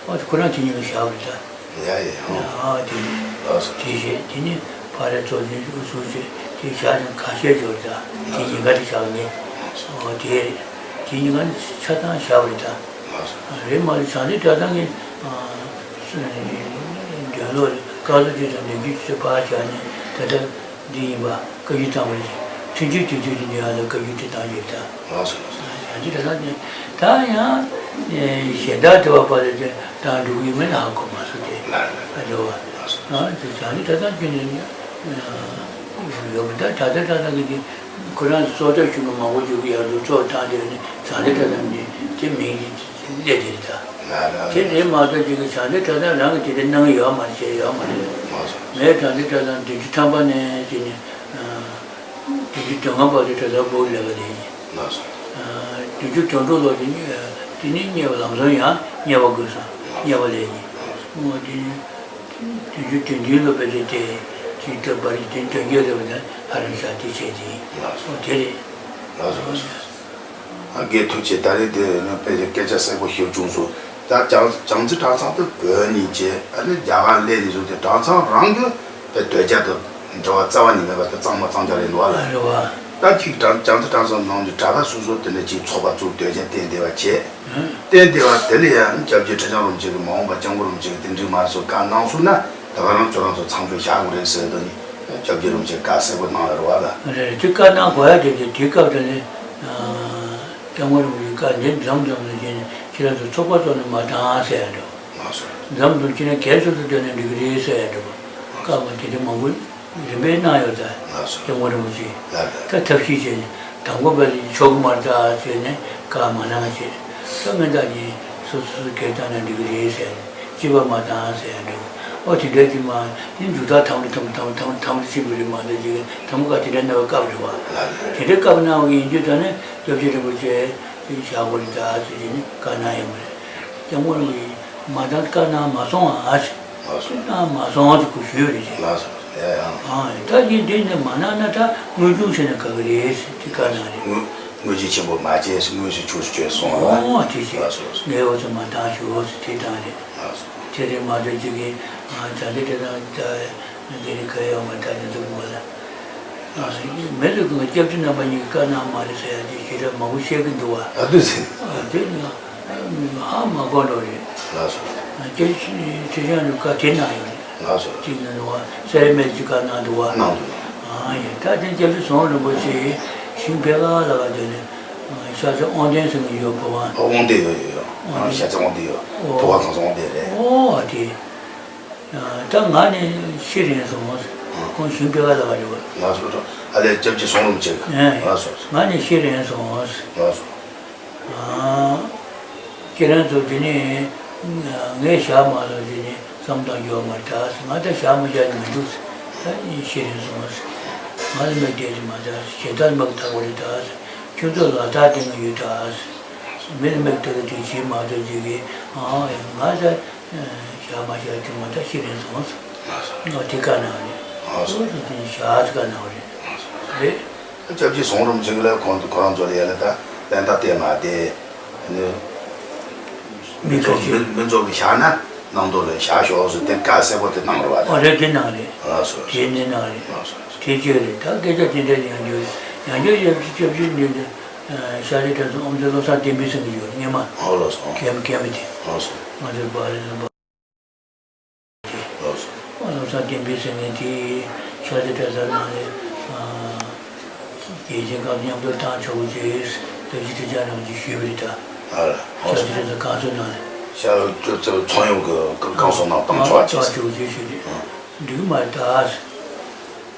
ཨ་ཁོ་རང་དེ་ཉིན་ལ་བཞག་རེད་ད། ཡ་ཡ། ཨ་དེ་ནི། ལགས་སོ། དེ་བྱས་དེ་ནི་ཕ་རེ་ཚོ་དེ་ཨུ་ཚུགས་བྱས་དེ་བཞག་ནས་ཁ་ཤས་འབྱོར་ད། དེ་ཉིན་ཀ་དེ་བཞག་ནས། ཨོ་དེ་རེད། དེ་ཉིན་ཀ་ནི་ཆ་ཚང་བཞག་པ་རེད་ད། ལགས་སོ། རེད་མ་རེད། བྱང་གཏེར་གྲྭ་ཚང་གི་འདོན་ཀློག་དཀར་གཙང་བཅུ་དང་ལེགས་བཅུ་བཅས་ཕར་བཞག་ནས་ད་ལྟ། འདི་ཡིན་པ་བཀའ་བརྒྱུད་གཙང་མ་རེད། ཐུན་བཅུ་དུས་དུས་ཀྱི་འདི་ཡང་ལ་བཀའ་བརྒྱུད་དེ་བཏང་ཡོད་ད། ལགས་སོ་ལགས་སོ། ཡང་ཅི་ད་ད་ནི་ད་ཡང་གཞན་དག་དེ་བ་པ་ལས་ཀྱང་བཏང་འགྲོ་གི་ཡོད་མེད་ལ་ཧ་གོ་མ་སོང་སྟེ། ལགས་ལགས། ཨ་འགྲོ་བ། ལགས་སོ། ཨ་དེ་བྱང་གཏེར་གྲྭ་ཚང་ཀུན་ནས་ཡོད་པ་ད་གྲྭ་ཚང་གྲྭ་ཚང་གི་དེ་ཁོ་རང་གཙོ་བོ་ཆུང་གི་མང་པོ་བཅུག་གི་ཡར་འགྲོ་ཚོགས་བཏང་དེ་ནི་བྱང་གཏེར་གྲྭ་ཚང་འདི་དེ་མིང་གི་སླེབས་དེ་རེད་ད། ལགས་ལགས། དེ་རེད་མ་གཏོགས་ཅིག་གི་བྱང་གཏེར་གྲྭ་ཚང་རང་གི་དེ་འདྲ་གནང་གི་ཡོད་མ་རེད། བྱས་ཡོད་མ་རེད། ལགས་སོ། ངས་བྱང་གཏེར་གྲྭ་ཚང་བདུན་ཅུ་ཐམ་པ་ནས་དེ་ནི་བདུན་ཅུ་དོན་ལྔ་བར་དུ་གྲྭ་ཚང་སྦུག་ལས་ཀ་ལས་ཡིན། ལགས་སོ། བདུན་ཅུ་དོན་དྲུག་ལོ་དེ་ནི་དེ་ནི་གཉེར་བ་ལམ་སང་ཡང་གཉེར་བ་དགོས་སོང་། གཉེར་བ་ལས་ཡིན། ཨོ་དེ་ནི་བདུན་ཅུ་དོན་བདུན་ལོ་དཔེ་ཆ་དེ་ཅིག་ཏུ་བར་དེ་དོན་རྒྱལ་ལས་པ་དང་ཕ་རམ་ཤག་དེ་བྱས་དེ་ཡིན། ལགས་སོ། ཨོ་དེ་རེད། ལགས་སོ་ལགས་སོ། ཨ་རྒན་ཐུགས་རྗེ། ད་རེས་དེ་ནི་དཔེ་ཆ་སྐད་ཆ་གསལ་པོ་ཞིག་བྱུང་སོང་། ད་བྱང་བྱང་རྩེ་གྲྭ་ཚང་དུ་བོད་ནས་བྱས་ཨ་ནི་རྒྱ་གར་སླེབས་ནས་བཟུང་སྟེ་གྲྭ་ཚང་རང་གི་དཔེ་དོལ་རྒྱལ་དང་འབྲེལ་བ་རྩ་བ་ཉིད་མེད་པ་དེ་གཙང་མ་གཙང་རྐྱང་རེད་འདུག་བ་ལ། རེད་བ། ད་ཅིག་བྱང་བྱང་རྩེ་གྲྭ་ཚང་ནང་གི་གྲྭ་པ་སོ་སོ་དེ་འདྲ་ཅིག་ཚོགས་པ་བཙུགས་དོལ་རྒྱལ་བསྟེན་བསྡད་པ་བྱས། ཨང་། བསྟེན་བསྡད་པ་དེ་ལ་ཡང་སྐྱབས་རྗེ་ཁྲི་བྱང་རིན་པོ་ཆེ་གིས་མ་འོངས་པ་སྐྱབས་མགོན་རིན་པོ་ཆེ་གིས་དེ་འགྲིག་མ་རེད་ཟེར་བཀའ་གནང་སོང་ན་ད་ག་རང་ཁྱོད་རང་ཚོ་མཚམས་སྦྱོར་བཞག་དགོས་རེད་ཟེར་དོན་ནི་སྐྱབས་རྗེ་རིན་པོ་ཆེས་བཀའ་གསལ་པོ་གནང་ཡོད་རེད་བ་ལ། རེད། དེ་བཀའ་གནང་དགོས་ཡ་དེ་དེ་དེའི་སྐབས་དེ་ནི། ཨང་། སྐྱབས་མགོན་རིན་པོ་ཆེས་བཀའ་འདི་མཚམས་མཚམས་ལ་བྱས་ནས་ཁྱེད་རང་ཚོ་ཚོགས་པ་ཚོགས་ནས་མ་བཏང་ཟེར་ཡ་འདྲ་བ། ལགས་སོ། མཚམས་མཚམས་ཁྱེད་རང་སྒེར་སོ་སོ་བསྡད་ནས་འགྲིག་གི་རེད་ཟེར་ཡ་འདྲ་བ། བཀའ་མ་དེ་འདྲ་མང་པོ་རིམ་པས་གནང་ཡོད་ད། ལགས་སོ། སྐྱབས་མགོན་རིན་པོ་ཆེས། ལགས་ལགས། ད་ཐབས་ཤེས་བྱས་ནས་དང་པོ་བས་ལ་ཆོག་གི་མ་རེད་ད་ཟེར་ནས་བཀའ་མ་གནང་བྱས། ད་སྔོན་བདག་གིས་སོ་སོ་སོ་སྒེར་བཏང་ན་འགྲིག་གི་རེད་ཟེར་ནས་སྤྱི་པ་མ་བཏང་ཟེར་ཡ་འདྲ་བ། ཨོ་དེ་འདྲ་གྱི་མ་ནི་མཇུག་མཐར་དམ་དུ་དམ་དུ་དམ་དུ་དམ་དུ་དམ་དུ་ཕྱིན་པ་རེད་མ་གཏོགས་ཅིག་དམ་བཀའ་དེ་འདྲ་གནང་བའི་སྐབས་རེད་བ། ལགས་ལགས། དེ་འདྲའི་སྐབས་གནང་བ་ཡིན་དུས་ད་ནི་སྐྱབས་རྗེ་རིན་པོ་ཆེ་བཞག་དགོས་རེད་ད་ཟེར་གྱི་ནི་བཀའ་གནང་ཡོད་མ་རེད། སྐྱབས་མགོན་རིན་པོ་ཆེས་མ་བཏང་བཀའ་གནང་མ་སོང་ཨ་ཟེར། ལགས་སོ། བཀའ་གནང་མ་སོང་ཟེར་ཁོས་ཞུས་པ་རེད་ཅེས། ལགས་སོ། ཡ་ཡ། ཨ་ད་ཡིན་དེ་ནི་མ་གནང་ན་ད་དངོས་བྱུང་བྱས་ན་དགའ་གི་རེད་ཟེར་དེ་བཀའ་གནང་རེད། དངོས་དངོས་གཞི་ཆེན་པོ་མ་བྱས་ཟེར་དངོས་སུ་ཆོས་སུ་བྱས་སོང་ཨ། ཨོ་དེ་ཅེས། ལགས་སོ་ལགས་སོ། ངའི་འོ་ཚོ་མ་བཏང་ཞུ་ཟེར་དེ་བཏང་རེད། ལགས་སོ། དེ་རེད་མ་གཏོགས་ཅིག་གིས་ཨ་བྱ་འདི་དེ་དང་ད་དེ་རིང་ག་ཡོད་མ་ད་དེ་ཚོ་མོ་ལ། མི་ལ་ཀུན་སྐྱབས་རྗེ་རྣམ་པ་གཉིས་ཀྱི་བཀའ་གནང་མ་རེད་ཟེར་ཡ་དེ་ཞེ་དྲག་མང་པོ་བཤད་ཀྱི་འདུག་བ། ཨ་དུས་ཟིན། ཨ་དེ་ནི་ཧ་མ་གོ་འགྲོ་རེད། ལགས་སོ། སྐྱབས་རྗེ་ཁྲི་བྱང་ནས་བཀའ་དེ་གནང་ཡོད་རེད། ལགས་སོ། གཅིག་ནས་འདུག་བ་སེ་ར་སྨད་ཀྱི་བཀའ་གནང་འདུག་བ། གནང་འདུག་ཨ་ཡིན་ད་དེ་སྐྱབས་རྗེ་ཟམ་གདོང་རིན་པོ་ཆེ་ཞིང་ཕལ་པ་ལ་བ་དེ་ནས་ཤར་རྩེ་དབང་ལྡན་ཟེར་མཁན་ཡོད་བོད་དབང་། དབང་ལྡན་ཡོད་ཡོད་ཡོད། ཤར་རྩེ་དབང་ལྡན་ཡོད། ཨོ། བོད་དབང་ཁང་ཚན་དབང་ལྡན་རེད། ཨོ་དེ། ད་ང་ནི་ཤི་རན་སོང་། ཁོང་ཞིང་ཕལ་པ་ལ་བ་རེད་བ། ལགས་སོ། ཨ་ལས་སྐྱབས་རྗེ་ཟམ་རིན་པོ་ཆེ། ལགས་སོ། ང་ནི་ཤི་རན་སོང་། ལགས་སོ། ཁྱེད་རང་ཚོ་དེ་ནི་ངས་བཞག་མ་ལ་དེ་ནི་བསམ་བཏང་ཡོད་མ་རེད་ད། ང་ད་བཞག་མ་བཞག་ནི་མི་འདུག་ད་ཤི་རན་སོང་། ང་ལ་མིག་བལྟས་ཏེ་མ་ད་ཞེ་དྲག་མིག་ཐག་པ་རེད་ད། ཁྱོད་ཚོ་ལ་དྭགས་དེ་ང་ཡོད་ད། མི་ལ་མིག་ལྟ་གི་དུས་ཕྱིན་མ་གཏོགས་ཅིག་གིས་ཨ་ང་ད་བཞག་མ་བཞག་དེ་མ་ད་ཤི་རན་སོང་། ང་དེ་བཀའ་གནང་རེད། སོ་སོ་དེ་བཞག་ཟེར་བཀའ་གནང་རེད། རེད། སྐྱབས་རྗེ་ཟམ་རིན་པོ་ཆེ་ལ་ཁོང་དུ་ཁོ་རང་ཚོ་ལ་ཡ་ལ་ད་བསྟན་བདག་བསྟན་མ་དེ་ནི་མི་ཚོགས་མི་མི་ཚོགས་ཀྱི་བཞག་ན་གནང་དོ་ལ་བཞག་ཤོག་ཟེར་དེ་བཀའ་གསལ་པོ་དེ་གནང་རོགས་ཨ། ཨ་རེད་དེ་གནང་རེད། ལགས་སོ། དེ་ནི་གནང་རེད། ལགས་སོ། དེ་བཅོས་རེད་ད་སྐད་ཆ་དེ་འདྲ་ཡང་བརྗོད་ཡང་བརྗོད་ཡབ་ཀྱི་སྐྱབས་རྗེ་འདི་འདི་ཤར་རི་གྲྭ་ཚང་ཨོམ་ཚེ་བློ་བཟང་བསྟན་འཕེལ་ཟེར་གྱི་ཡོད་རེད་སྔོན་མ། ཨོ་ལགས་སོ། མཁན་མཁན་པོ་དེ། ལགས་སོ། ང་ཚོའི་བ་རེད་ལ། ལགས་སོ། བློ་བཟང་བསྟན་འཕེལ་ཟེར་མཁན་དེས་ཤར་རྩེ་གྲྭ་ཚང་ནང་ནས་རྒྱལ་ཆེན་སྐབས་མཉམ་དུ་བཏང་ཆོག་གི་ཅེས་སྐྱབས་རྗེ་ཁྲི་བྱང་རིན་པོ་ཆེས་ཞུས་པ་རེད་ད། ཨ་ལགས་སོ། ཤར་རྩེ་གྲྭ་ཚང་བསྐང་གསོའི་ནང་ནས། ཤར་རྩེ་ཚོགས་ཡོངས་ཀྱི་བསྐང་གསོ་ནང་བཏང་ཆོག་ཅེས། བཏང་ཆོག་ཅེས་ཞུས་རེད། འགྲིག་མ་རེད་ད།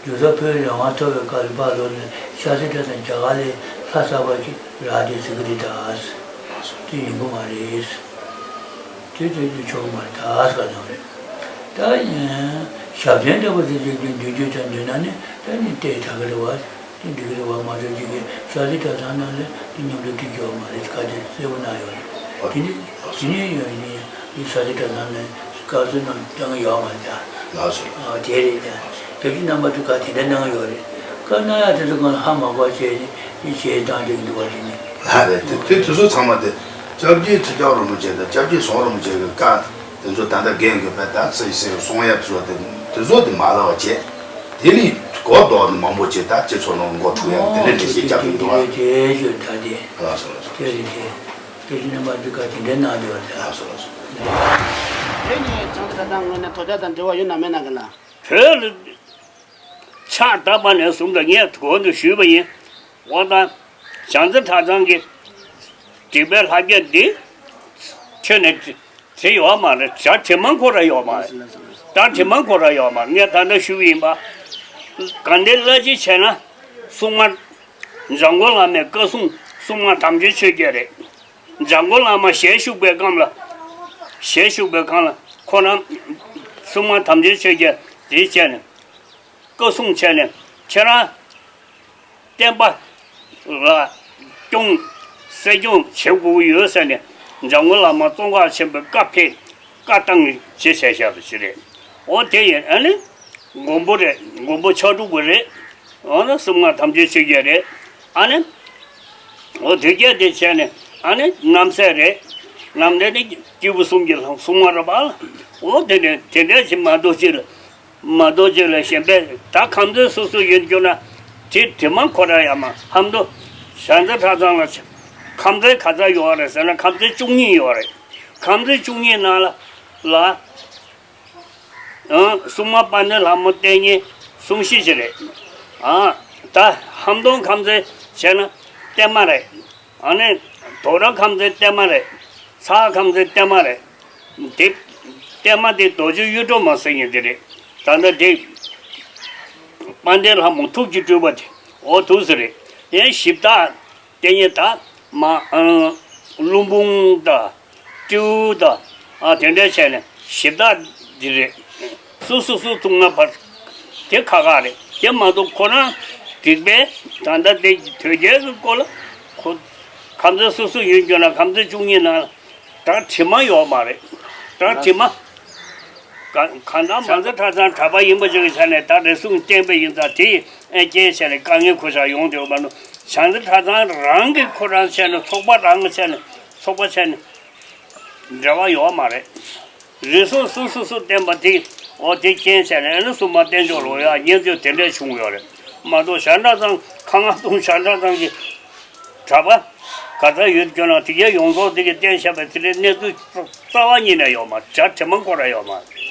རྒྱལ་ཚབ་བོད་རང་དབང་ཐོབ་པའི་སྐབས་ལ་ཕར་ལོག་ནས་ཤར་རྩེ་གྲྭ་ཚང་རྒྱ་གར་ལས་ལྷ་ས་བར་གྱི་རག་བསྡད་ཟེར་གི་རེད་ད། དེ་ཡོང་གི་མ་རེད། དེ་དེ་དེ་ཆོག་གི་མ་རེད་ད་ཟེར་ག་ནང་རེད། ད་ཡིན་ཞབས་བརྟན་འདྲ་པོ་དེ་དེ་དེ་འདུས་རྒྱུ་དང་འདུས་ན་ནི་ད་ནི་བལྟས་དྲག་གི་རེད་བ། དེ་འགྲིག་གི་རེད་བ་མ་གཏོགས་ཅིག་གིས་ཤར་རྩེ་གྲྭ་ཚང་ནང་ལ་དེ་མཉམ་དུ་འགྲིག་རྒྱུ་མ་རེད་ཁ་དེ་གསལ་པོ་གནང་ཡོད་རེད། དེ་ནི་དེ་ནས་ཡོད་ནི་ཤར་རྩེ་གྲྭ་ཚང་ནས་བཀའ་ཟུར་རྣམས་བཏང་ཡོད་མ་རེད་ད། ལགས་སོ། ཨ་དེ་རེད་ད། སྐྱབས་རྗེ་རྣམ་པ་ཚོས་བཀའ་དེ་འདྲ་གནང་ཡོད་རེད། བཀའ་གནང་ཡག་དེ་ཚོ་གང་ལ་ཧ་མ་གོ་བྱས་ནས་ཞེས་བཏང་བསྡད་ཀྱི་འདུག་བ་དེ་ནི། ལགས་རེད་དེ་དེ་དེ་ཚོ་ཚང་མ་དེ་སྐྱབས་རྗེ་ཁྲི་བྱང་རིན་པོ་ཆེ་དང་སྐྱབས་རྗེ་ཟམ་རིན་པོ་ཆེ་གི་བཀའ་དེ་ཚོ་ད་ལྟ་རྒན་གྱི་བས་ད་ཚེ་ཟེར་གསུང་ཡག་ཚོ་དེ་དེ་ཚོ་དེ་མ་ལབ་པ་བྱས་དེ་ནི་གོ་ལྡོག་ནས་མང་པོ་བྱས་ད་སྤྱི་ཚོགས་ནང་མགོ་འཁྲུག་ཡག་དེ་འདྲ་འདྲ་ཞིག་རྒྱབ་ཀྱི་འདུག་བ། དེ་ཞུ་ད་དེ། ལགས་སོ་ལགས་སོ། དེ་རེད་དེ། སྐྱབས་རྗེ་རྣམ་པ་འདི་ག་དེ་འདྲའི་གནང་འདུག་བ་ད། ལགས་སོ་ལགས་སོ། དེ་ནི་བྱང་ཆུབ་ཐབས་དང་ངོས་ནས་དོ་ཁྱབ་དང་འབྲེལ་བ་ཡོད་ན་མེད་ན་ག་ལ། བོད་ལ་ཕྱག་བཏབ་པ་ནས་བཟུང་དུ་ངས་གོང་དུ་ཞུས་པ་ཡིན། འོ་ད་བྱང་རྩེ་གྲྭ་ཚང་གི་སྒྲིག་པའི་ལྷ་བརྒྱ་འདི་ཁྱོན་ནས་བྲི་ཡོད་མ་རེད། སྒྲ་དྲི་མ་ཁོ་ར་ཡོད་མ་རེད། སྒྲ་དྲི་མ་ཁོ་ར་ཡོད་མ་རེད། ངས་ད་ལྟ་ཞུས་པ་ཡིན་པ། ག་འདྲའི་བླ་ཅིག་བྱས་ན་སྲུང་མ་འཇམ་མགོན་བླ་མའི་བཀའ་སྲུང་སྲུང་མ་དམ་ཆོས་ཆོས་རྒྱལ་རེད། འཇམ་མགོན་བླ་མ་ཞལ་བཞུགས་པའི་སྐབས་ལ། ཞལ་བཞུགས་པའི་སྐབས་ལ་ཁོ་རང་སྲུང་མ་དམ་ཆོས་ཆོས་རྒྱལ་དེ་བྱས་ནས་བཀའ་སྲུང་བྱས་ནས་ཁྱེད་རང་བསྟན་པ་ལ་སྐྱོང་སྲིད་སྐྱོང་བྱེད་དགོས་ཀྱི་ཡོད་ཟེར་ནས་འཇམ་མགོན་བླ་མ་ཙོང་ཁ་ཆེན་པོའི་བཀའ་ཕེབས་བཀའ་བཏང་ནས་ཅི་བྱས་བཞག་པ་ཞིག་རེད། འོ་དེ་ཡིན་ཨ་ནི། མགོན་པོ་རེད། མགོན་པོ་ཕྱག་དྲུག་པ་རེད། འོ་ན་སྲུང་མ་དམ་ཆོས་ཆོས་རྒྱལ་རེད། ཨ་ནི། འོ་དེ་སྐད་དེ་བྱས་ནས་ཨ་ནི་རྣམ་སྲས་རེད། རྣམ་སྲས་ནི་སྐྱེས་བུ་གསུམ་གྱི་ལྷ་སྲུང་མ་རེད་པ། འོ་དེ་ནས་དེ་འདྲ་ཞིག་མ་གཏོགས་ཅི་ལ། མ་གཏོགས་ཅི་ལ་གཞན་པས་ད་ཁམས་ཚན་སོ་སོ་ཡིན་རྒྱུ་ན་དེ་དྲི་མ་ཁོ་ར་ཡ་མ་ཧམ་དུ་བྱང་རྩེ་གྲྭ་ཚང་ལ་ཁམས་ཚན་ག་ཚ་ཡོད་རེད་ཟེར་ན་ཁམས་ཚན་བཅུ་གཉིས་ཡོད་རེད། ཁམས་ཚན་བཅུ་གཉིས་ནང་ལ་ལ། ཨང་། སྲུང་མ་དཔལ་ལྡན་ལྷ་མོ་བསྟེན་མཁན་སྲུང་བཞི་ཞིག་རེད། ཨང་། ད་ཧམ་སྟོང་ཁམས་ཚན་བྱས་ན་བསྟན་མ་རེད། ཨ་ནི་དོ་ར་ཁམས་ཚན་བརྟན་མ་རེད། ཚ་ཁམས་ཚན་བརྟན་མ་རེད། དེ་བརྟན་མ་དེ་རྡོ་རྗེ་གཡུ་སྒྲོན་མ་ཟེར་མཁན་དེ་རེད། ད་ལྟ་དེ་དཔལ་ལྡན་ལྷ་མོ་ཐུགས་ཀྱི་སྤྲུལ་པ་དེ་འོ་འདུག་སེ་རེད། ཡང་གཞི་བདག་དེ་ཉིད་ད་མ་ཀླུ་འབུམ་དང་སྤྲེའུ་དང་ཨ་དེ་འདྲ་བྱས་ནས་གཞི་བདག་འདི་རེད། སུ་སུ་སུ་ཐུག་ན་བར་དེ་ཁག་ཁག་རེད། དེ་མ་གཏོགས་ཁོ་རང་རིག་པའི་ད་ལྟ་དེ་དོལ་རྒྱལ་གྱི་སྐོར་ལ་ཁོ་ཁམས་ཚན་སོ་སོ་ཡོད་རྒྱུ་ན་ཁམས་ཚན་བཅུ་གཉིས་ནང་ལ་གྲགས་དྲི་མ་ཡོད་མ་རེད། གྲགས་དྲི་མ། ག་གང་ལྟར་བྱང་རྩེ་གྲྭ་ཚང་གྲྭ་པ་ཡིན་པ་ཅིག་གི་ཆ་ནས་ད་རེ་ཟུང་བསྟན་པ་ཡིན་ཙང་དེ་ཡི་རྐྱེན་བྱས་ནས་དཀའ་ངལ་ཁུར་བཞག་ཡོང་དེ་ཡོད་མ་གཏོགས་བྱང་རྩེ་གྲྭ་ཚང་རང་གི་ཁོ་རང་བྱས་ནས་ཚོགས་པ་རང་གི་བྱས་ནས་ཚོགས་པ་བྱས་ནས་འབྲེལ་བ་ཡོད་མ་རེད། རེ་ཟུང་སུ་སུ་སུ་བསྟན་པ་དེ་འོ་དེ་རྐྱེན་བྱས་ནས་ཨ་ནི་སུ་མ་བསྟན་ཆོག་ལོ་ཡ་ཉེན་ཚོད་དེ་འདྲས་བྱུང་ཡོད་རེད་མ་གཏོགས་བྱང་གྲྭ་ཚང་ཁ་ང་ཐུང་བྱང་གྲྭ་ཚང་གི་གྲྭ་པ་ག་ཚོད་ཡོད་ཀྱང་ན་དེ་གའི་ཡོངས་རྫོགས་དེ་གའི་བསྟན་བཞག་པའི་དེ་འདྲའི་གནས་ཚུལ་རྩ་བ་ཉིད་ནས་ཡོད་མ་རེད། གྲ་དྲི་མ་སྐོར་ར་ཡོད་མ་རེད།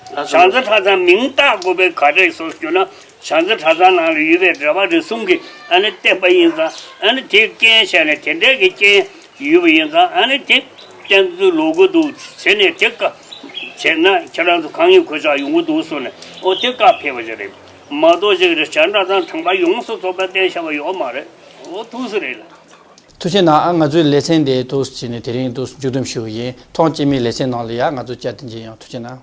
བྱང་རྩེ་གྲྭ་ཚང་མིང་བཏགས་དགོས་པའི་ག་རེ་སོགས་བརྗོད་ན་བྱང་རྩེ་གྲྭ་ཚང་ནང་ལ་ཡོད་པའི་གྲྭ་པ་རེ་ཟུང་གིས་ཨ་ནི་བསྟན་པ་ཡིན་ཙང་ཨ་ནི་དེ་རྐྱེན་བྱས་ནས་དེ་འདྲའི་གི་རྐྱེན་ཡོད་པ་ཡིན་ཙང་ཨ་ནི་དེ་བསྟན་ཚུལ་ལོག་གི་འདུག་ཟེར་ནས་དེ་ཀ་བྱས་ན་ཁྱེད་རང་ཚོ་དཀའ་ངལ་ཁུར་བཞག་ཡོང་གི་འདུག་གསུངས་ནས་ཨོ་དེ་བཀའ་ཕེབས་པ་ཞིག་རེད་མ་གཏོགས་ཅིག་རེད་བྱང་གྲྭ་ཚང་དྲང་པ་ཡོངས་སུ་རྫོགས་པའི་བསྟན་བཞག་པ་ཡོད་མ་རེད། ཨོ་ཐུགས་སུ་རེད་ལ། ཐུགས་རྗེ་གནང་། ཨ་ང་ཚོའི་ལེ་ཚན་འདི་འདུག་སེ་བྱས་ནས་དེ་རིང་འདུག་སེ་མཇུག་བསྡོམས་ཞུ་གི་ཡིན། ཐོག་རྗེས་མའི་ལེ་ཚན་ནང་ལ་ཡ་ང་ཚོ་བཅར་ཏེ་མཇལ་ཡོང་། ཐུགས་རྗེ་གནང་།